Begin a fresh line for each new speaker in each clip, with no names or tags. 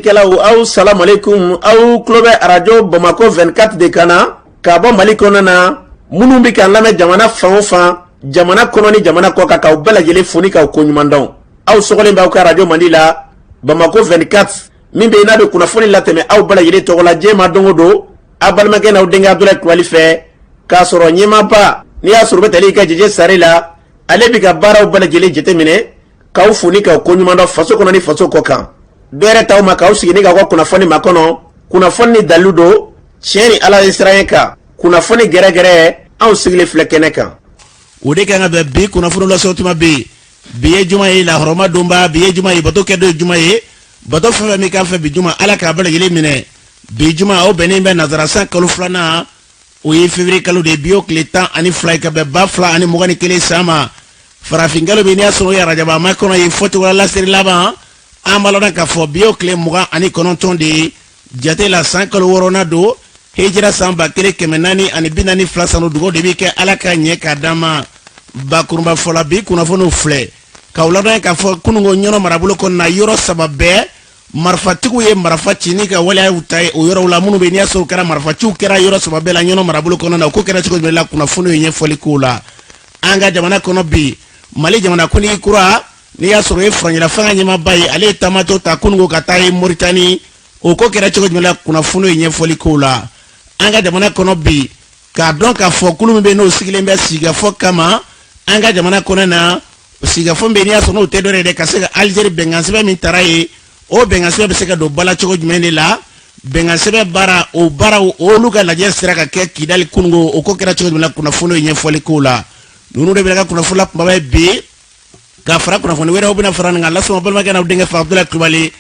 Lamɛnnikɛlaw, aw salamalekun. Aw tulo bɛ arajo Bamakɔ 24 de kan na ka bɔ Mali kɔnɔna na. Minnu bɛ k'an lamɛn jamana fan o fan, jamana kɔnɔ ni jamana kɔ kan, k'aw bɛɛ lajɛlen fo ni k'aw ko ɲuman dɔn. Aw sɔgɔlen b'aw ka arajo mandi la, Bamakɔ 24, min bɛ yen n'a bɛ kunnafoni latɛmɛ aw bɛɛ lajɛlen tɔgɔ la diɲɛ ma don o don, aw balimakɛ n'aw denkɛ Abudulayi Kulubali fɛ. K'a sɔrɔ ɲɛmaaba, n'i y'a sɔrɔ u bɛ tali kɛ Jeje Sare la, ale bɛ ka baaraw bɛɛ lajɛlen jateminɛ, k'aw fo ni k'aw ko ɲuman dɔn faso kɔnɔ ni faso kɔ kan. Dɔ yɛrɛ t'aw ma k'aw sigi ni k'aw ka kunnafoni makɔnɔ, kunnafoni ni dalilu don, tiɲɛ ni Ala ye siran kan, kunnafoni gɛrɛgɛrɛ. Anw sigilen filɛ kɛnɛ kan.
O de kan ka bɛn bi kunnafoni lasɔrɔ tuma bɛ yen. Bi ye juma ye, lahɔrɔma donba. Bi ye juma ye, bato kɛ don ye juma ye. Bato fɛn fɛn min k'an fɛ bi juma, Ala k'a bɛɛ lajɛlen minɛ. Bi juma, o bɛnnen bɛ nazara san kalo filanan, o ye février kalo de ye. Bi o tile 12 ye ka bɛn 2021 san ma. Farafin kalo bɛ, n'i y'a sɔrɔ o ye arajaba makɔnɔ ye, fɔcogo la laseri laban, an b'a lɔn k'a fɔ bi o tile 29 de ye jate la, san kalo wɔɔrɔnan don, hijira san 1442 san. Dugawu de bɛ kɛ, Ala ka ɲɛ k'a d'an ma. Bakurunba fɔla, bi kunnafoniw filɛ k'aw ladɔn k'a fɔ kununko Ɲɔnɔ marabolo kɔnɔna, yɔrɔ saba bɛɛ, marifatigiw ye marifa ci ni ka waleyaw ta ye o yɔrɔw la. Minnu bɛ, n'i y'a sɔrɔ kɛra marifaciw kɛra yɔrɔ saba bɛɛ la Ɲɔnɔ marabolo kɔnɔna na, o ko kɛra cogo jumɛn la, kunnafoniw ye ɲɛfɔli k'o la. An ka jamana kɔnɔ bi, Mali jamana kuntigi kura, n'i y'a sɔrɔ o ye furancɛla fanga ɲɛmaaba ye, ale ye taamatɔ ta kununko ka taa ye Moritani. O ko kɛra cogo jumɛn la, kunnafoniw ye ɲɛfɔli k'o la. An ka jamana kɔnɔ bi, k'a dɔn k'a fɔ kulu min bɛ, n'o sigilen bɛ sigikafɔ kama an ka jamana kɔnɔ na, sigikafɔ min bɛ, n'i y'a sɔrɔ n'o tɛ dɔwɛrɛ ye dɛ, ka se ka Alizeri bɛnkan sɛbɛn min tara ye, o bɛnkan sɛbɛn bɛ se ka don ba la cogo jumɛn de la. Bɛnkan sɛbɛn baara, o baaraw, olu ka lajɛ sera ka kɛ Kidali kununko. O ko kɛra cogo jumɛn la, kunnafoniw ye ɲɛfɔli k'o la. Ninnu de bɛ ka kunnafoni la kunbaba ye bi, ka fara kunnafoni wɛrɛw bɛna fara nin kan. Lasɔrɔ balimakɛ n'aw denkɛ fɛ, Abudulayi Kulubali.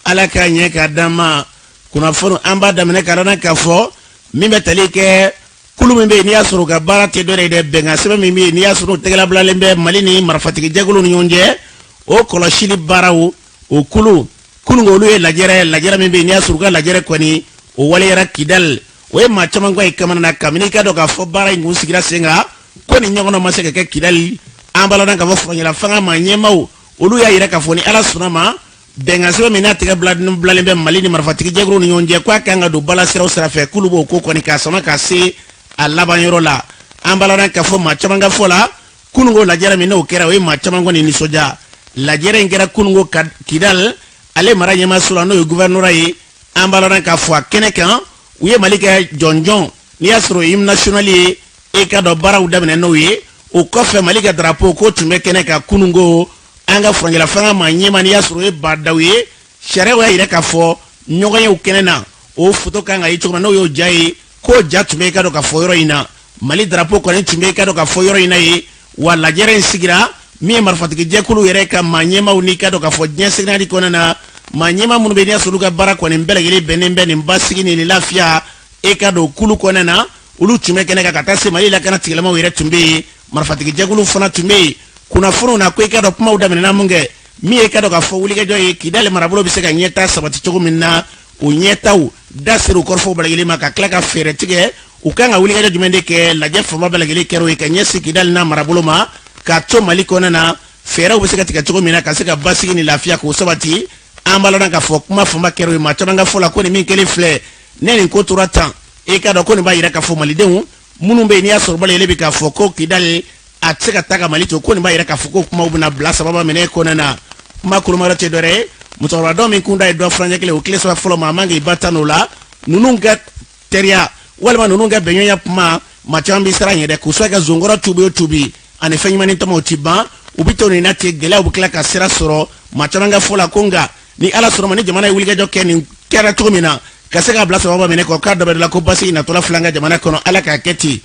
Ala k'a ɲɛ k'a d'an ma. Kunnafoni, an b'a daminɛ ka dɔn k'a fɔ min bɛ tali kɛ kulu min bɛ yen, n'i y'a sɔrɔ u ka baara tɛ dɔwɛrɛ ye dɛ, bɛnkan sɛbɛn min bɛ yen, n'i y'a sɔrɔ o tɛgɛlabilalen bɛ Mali ni marifatigi jɛkuluw ni ɲɔgɔn cɛ, o kɔlɔsili baaraw, o kulu, kununko olu ye lajɛrɛ lajɛrɛ min bɛ yen, n'i y'a sɔrɔ u ka lajɛrɛ kɔni o waleyara Kidali, o ye maa caman gwan i kamana na, kabini i ka dɔn k'a fɔ baara in kun sigira sen kan ko nin ɲɔgɔnna ma se ka kɛ Kidali. An b'a ladɔn k'a fɔ furancɛla fanga maa ɲɛmaaw, olu y'a yira k'a fɔ ni Ala sɔnna ma, bɛnkan sɛbɛn min n'a tɛgɛ bilalen bɛ Mali ni marifatigi jɛkuluw ni ɲɔgɔn cɛ, k'a kan ka don bala siraw sira fɛ, k'olu b'o ko kɔni k'a sama ka se a laban yɔrɔ la. An b'a ladɔn k'a fɔ maa caman ka fɔ la, kununko lajɛrɛ min n'o kɛra, o ye maa caman kɔni nisɔndiya. Lajɛrɛ in kɛra kununko Kidali ale mara ɲɛmaaso la, n'o ye gouvernorat ye. An b'a ladɔn k'a fɔ a kɛnɛ kan, u ye Mali kɛ jɔnjɔn, n'i y'a sɔrɔ hymne national ye, e ka dɔn baaraw daminɛ n'o ye. O kɔfɛ, Mali ka drapeau ko tun bɛ kɛnɛ kan kununko. An ka furancɛla fanga maa ɲɛmaa, n'i y'a sɔrɔ o ye Bah N'Daw ye, sariyaw y'a yira k'a fɔ ɲɔgɔnyew kɛnɛ na, o foto kan ka ye cogo min na, n'o y'o ja ye, k'o ja tun bɛ i ka dɔn ka fɔ yɔrɔ in na. Mali drapeau kɔni tun bɛ i ka dɔn ka fɔ yɔrɔ in na ye. Wa lajɛrɛ in sigira min ye, marifatigi jɛkulu yɛrɛ ka maa ɲɛmaaw n'i ka dɔn k'a fɔ diɲɛ seleke naani kɔnɔna na, maa ɲɛmaa minnu bɛ, n'i y'a sɔrɔ olu ka baara kɔni bɛɛ lajɛlen bɛnnen bɛ nin basigi ni nin lafiya e ka don kulu kɔnɔna na, olu tun bɛ kɛnɛ kan, ka taa se Mali lakana tigilamaw yɛrɛ tun bɛ yen, marifatigi jɛkulu fana tun bɛ yen. Kunnafoniw na ko i ka dɔn kumaw daminɛna mun kɛ, min ye i ka dɔn k'a fɔ wulikajɔ ye Kidali marabolo bɛ se ka ɲɛtaa sabati cogo min na, o ɲɛtaw da sera u kɔrɔfɔw bɛɛ lajɛlen ma, ka tila ka fɛɛrɛ tigɛ u kan ka wulikajɔ jumɛn de kɛ. Lajɛ fanba bɛɛ lajɛlen kɛra o ye ka ɲɛsin Kidali n'a marabolo ma, k'a to Mali kɔnɔna na, fɛɛrɛw bɛ se ka tigɛ cogo min na ka se ka basigi ni lafiya k'o sabati. An b'a ladɔn k'a fɔ kuma fanba kɛra o ye. Maa caman ka fɔ la ko nin min kɛlen filɛ ne, nin ko tora tan, e k'a dɔn ko nin b'a yira k'a fɔ malidenw minnu bɛ yen, n'i y'a sɔrɔ bali bɛ k'a fɔ ko Kidali a tɛ se ka taa ka Mali to, ko nin b'a yira k'a fɔ ko kumaw bɛna bila sababa minɛ kɔnɔna na. Kuma kolomayɔrɔ tɛ dɔwɛrɛ ye, musokɔrɔba dɔ min kunda ye dɔ furancɛ kelen, o tile 3 fɔlɔ ma, a man k'i ba tan o la. Ninnu ka teriya walima ninnu ka bɛnɲɔgɔnya kuma, maa caman bɛ siran ɲɛ dɛ, k'u sɔrɔ ka zonkɔrɔ tubi o tubi ani fɛn ɲuman ni tɔmɔw ti ban, u bɛ to nin na ten, gɛlɛyaw bɛ tila ka sira sɔrɔ. Maa caman ka fɔ la ko nka ni Ala sɔnna ma, ni jamana ye wulikajɔ kɛ nin kɛra cogo min na ka se k'a bila sababa minɛ kɔ, k'a dɔ bɛ la ko basigi natɔla filɛ an ka jamana kɔnɔ. Ala k'a kɛ ten.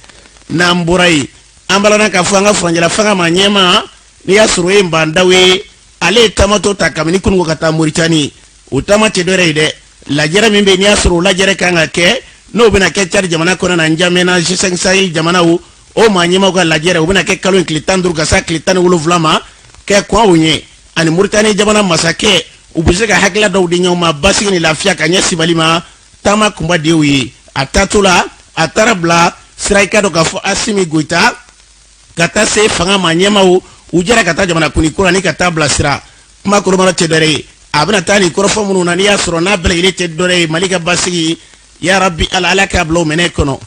N'an bɔra yen, an b'a ladɔn k'a fɔ an ka furancɛla fanga maa ɲɛmaa, n'i y'a sɔrɔ o ye Bah N'Daw ye, ale ye taamatɔ ta kabini kununko ka taa Moritani. O taama tɛ dɔwɛrɛ ye dɛ, lajɛrɛ min bɛ yen, n'i y'a sɔrɔ o lajɛrɛ kan ka kɛ, n'o bɛna kɛ Tchad jamana kɔnɔ na, N'Djamena, G5 Sahel jamanaw, o maa ɲɛmaaw ka lajɛrɛ, o bɛna kɛ kalo in tile 15 ka se tile 17 ma, kɛ kɔn o ɲɛ ani Moritani jamana masakɛ, u bɛ se ka hakilila dɔw di ɲɔgɔn ma basigi ni lafiya ka ɲɛsin Mali ma. Taama kunba de y'o ye. A taatɔ la, a taara bila sira i ka dɔn k'a fɔ Asimi Goyita ka taa se fanga maa ɲɛmaaw, u jɛra ka taa jamana kuntigi kura ni ka taa bilasira. Kuma kolomayɔrɔ tɛ dɔwɛrɛ ye, A bɛna taa nin kɔrɔfɔ minnu na, n'i y'a sɔrɔ n'a bɛɛ lajɛlen tɛ dɔ ye Mali ka basigi, ya rabi Ala, Ala k'a bila o minɛ kɔnɔ.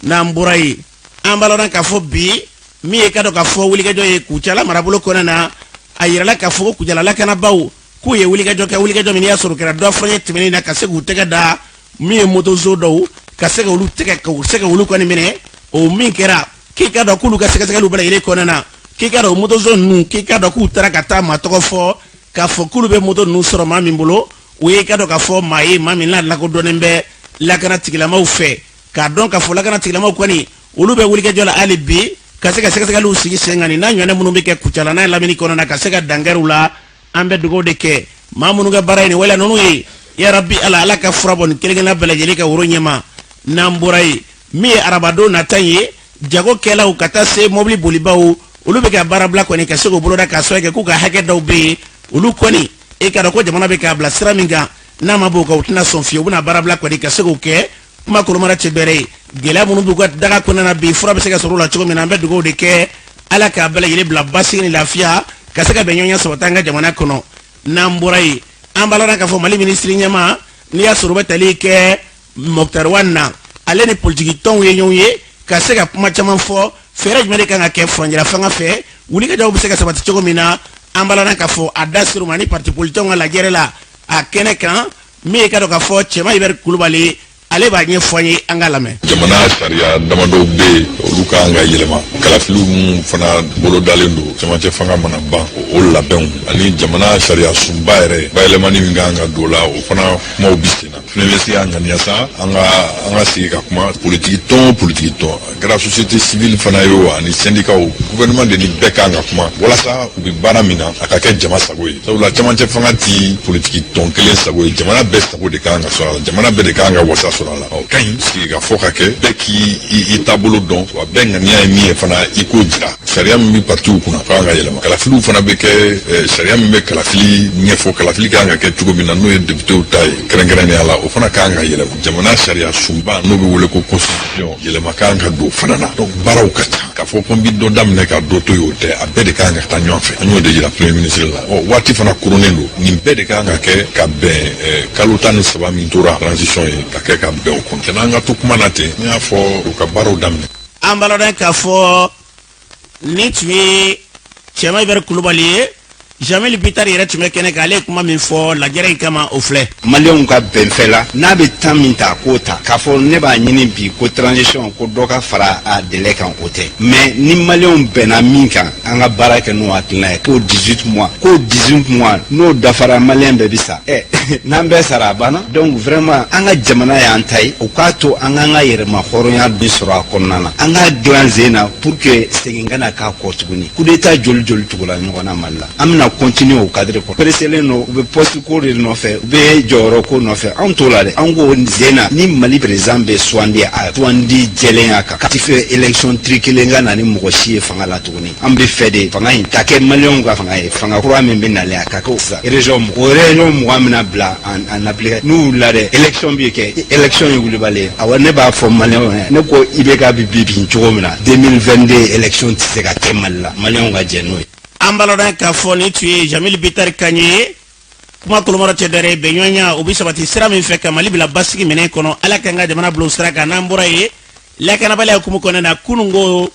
N'an bɔra yen, an b'a lɔn k'a fɔ bi min ye ka dɔn k'a fɔ wulikajɔ ye Kucala marabolo kɔnɔna na, a yirala k'a fɔ ko Kucala lakanabaaw k'u ye wulikajɔ kɛ, wulikajɔ min n'i y'a sɔrɔ o kɛra dɔ furancɛ tɛmɛnen na, ka se k'u tɛgɛ da min ye motozo dɔw, ka se ka olu tɛgɛ, ka se ka olu kɔni minɛ. O min kɛra, k'i ka dɔn k'olu ka sɛgɛsɛgɛliw bɛɛ lajɛlen kɔnɔna na, k'i ka dɔn motozo ninnu, k'i ka dɔn k'u taara ka taa maa tɔgɔ fɔ k'a fɔ k'olu bɛ moto ninnu sɔrɔ maa min bolo, o ye i ka dɔn k'a fɔ maa ye, maa min n'a lakodɔnnen bɛ lakana tigilamaw fɛ. K'a dɔn k'a fɔ lakana tigilamaw kɔni, olu bɛ wulikajɔ la hali bi ka se ka sɛgɛsɛgɛliw sigi sen kan nin n'a ɲɔgɔnna minnu bɛ kɛ Kucala n'a lamini kɔnɔna na, ka se ka dankari u la. An bɛ dugawu de kɛ maa minnu ka baara ye nin waleya ninnu ye, yarabi Ala, Ala ka fura bɔ nin kelen kelenna bɛɛ lajɛlen ka woro ɲɛma. N'an bɔra yen, min ye arabadon nata ye, jagokɛlaw ka taa se mobili bolibaw, olu bɛ ka baarabila kɔni ka se k'o boloda, k'a sababu kɛ k'u ka hakɛ dɔw bɛ yen, olu kɔni e ka dɔn ko jamana bɛ k'a bila sira min kan, n'a ma b'o kan, u tɛna sɔn fiyewu, u bɛna baarabila kɔni ka se k'o kɛ. Kuma kolomara cɛ bɛrɛ ye, gɛlɛya minnu b'u ka daga kɔnɔna na bi, fura bɛ se ka sɔrɔ u la cogo min na. An bɛ dugawu de kɛ, Ala k'a bɛɛ lajɛlen bila basigi ni lafiya, ka se ka bɛn ɲɔgɔnya sabati an ka jamana kɔnɔ. N'an bɔra yen, an b'a lɔn k'a fɔ Mali minisiri ɲɛmaa, n'i y'a sɔrɔ u bɛ tali kɛ Moctar Ouane na, ale ni politiki tɔnw ye ɲɔgɔn ye ka se ka kuma caman fɔ, fɛɛrɛ jumɛn de kan ka kɛ furancɛla fanga fɛ, wulikajɔw bɛ se ka sabati cogo min na. An b'a lɔn k'a fɔ a da ser'u ma ni parti politique ka lajɛrɛ la a kɛnɛ kan. Min ye ka dɔn k'a fɔ Cɛma Ibɛri Kulubali, ale b'a ɲɛfɔ an ye, an ka lamɛn.
Jamana sariya damadɔw bɛ yen, olu ka kan ka yɛlɛma. Kalafiliw minnu fana bolodalen don cɛmancɛ fanga mana ban, o labɛnw ani jamana sariya sunba yɛrɛ bayɛlɛmani min ka kan ka don o la, o fana kumaw bi sen na. Premier ministre y'a ŋaniya sa an ka sigi ka kuma, politiki tɔn o politiki tɔn, a kɛra société civile fana ye o, ani syndicats, gouvernement de ni bɛɛ kan ka kuma walasa u bɛ baara min na, a ka kɛ jama sago ye, sabula cɛmancɛ fanga ti politiki tɔn kelen sago ye, jamana bɛɛ sago de kan ka sɔrɔ a la, jamana bɛɛ de kan ka wasa sɔrɔ a la. Ɔ ka ɲi sigi ka fɔ ka kɛ, bɛɛ k'i i taabolo dɔn, wa bɛɛ ŋaniya ye min ye fana, i k'o jira. Sariya min bɛ partiw kunna kan ka yɛlɛma, kalafiliw fana bɛ kɛ, sariya min bɛ kalafili ɲɛfɔ, kalafili kan ka kɛ cogo min na, n'o ye députéw ta ye kɛrɛnkɛrɛnnenya la, o fana kan ka yɛlɛma. Jamana sariya sunba n'o bɛ wele ko constitution, yɛlɛma kan ka don o fana na. Donc baaraw ka ca, k'a fɔ ko n bɛ dɔ daminɛ ka dɔ to yen, o tɛ, a bɛɛ de kan ka taa ɲɔgɔn fɛ. An y'o de jira premier ministre la. Ɔ waati fana koronnen don, nin bɛɛ de kan ka kɛ ka bɛn kalo 13 min tora transition ye, ka kɛ ka bɛn o kɔnɔ. Kana an ka to kuma na ten, n y'a fɔ u ka baaraw daminɛ.
An b'a lɔn k'a fɔ nin tun ye Cɛma Ibɛri Kulubali ye. Jamil Bitari yɛrɛ tun bɛ kɛnɛ kan, ale ye kuma min fɔ lajɛrɛ in kama, o filɛ.
Maliyɛnw ka bɛnfɛ la, n'a bɛ temps min ta, k'o ta k'a fɔ ne b'a ɲini bi ko transition ko dɔ ka fara a délai kan, o tɛ. Mais ni maliyɛnw bɛnna min kan, an ka baara kɛ n'o hakilina ye, k'o 18 mois, k'o 18 mois n'o dafara, maliyɛn bɛɛ bi sa. Ɛ n'an bɛɛ sara, a banna. Donc vraiment, an ka jamana y'an ta ye, o k'a to an k'an ka yɛrɛma hɔrɔnya de sɔrɔ a kɔnɔna na, an k'a dilan sen na pour que segin kana k'a kɔ tuguni. Coup d'état joli joli tugula ɲɔgɔn na Mali la, an bɛna continuer o cadre kɔnɔ. Pressélen don, u bɛ poste ko de nɔfɛ, u bɛ jɔyɔrɔ ko nɔfɛ, anw t'o la dɛ. Anw ko sen na, ni Mali président bɛ sugandi, a sugandi jɛlenya kan, ka ti fɛ élection truquélen ka na ni mɔgɔ si ye fanga la tuguni. An bɛ fɛ de fanga in ka kɛ maliyɛnw ka fanga ye, fanga kura min bɛ nalen, a ka kɛ sisan région, o région 20 bɛna bila en application. N'u wulila dɛ, élection bɛ kɛ, élection ye wulibali ye. Awɔ, ne b'a fɔ maliyɛnw ye, ne ko IBK bɛ bi bin cogo min na, 2022 élection tɛ se ka kɛ Mali la, maliyɛnw ka jɛ n'o ye.
An b'a lɔn k'a fɔ nin tun ye Jamil Bitari kan ye. Kuma kolomɔrɔ tɛ dɛrɛ, bɛnɲɔgɔnya o bɛ sabati sira min fɛ ka Mali bila basigi minɛn kɔnɔ, Ala k'an ka jamana bila o sira kan. N'an bɔra yen, lakanabaliya hukumu kɔnɔna na, kununko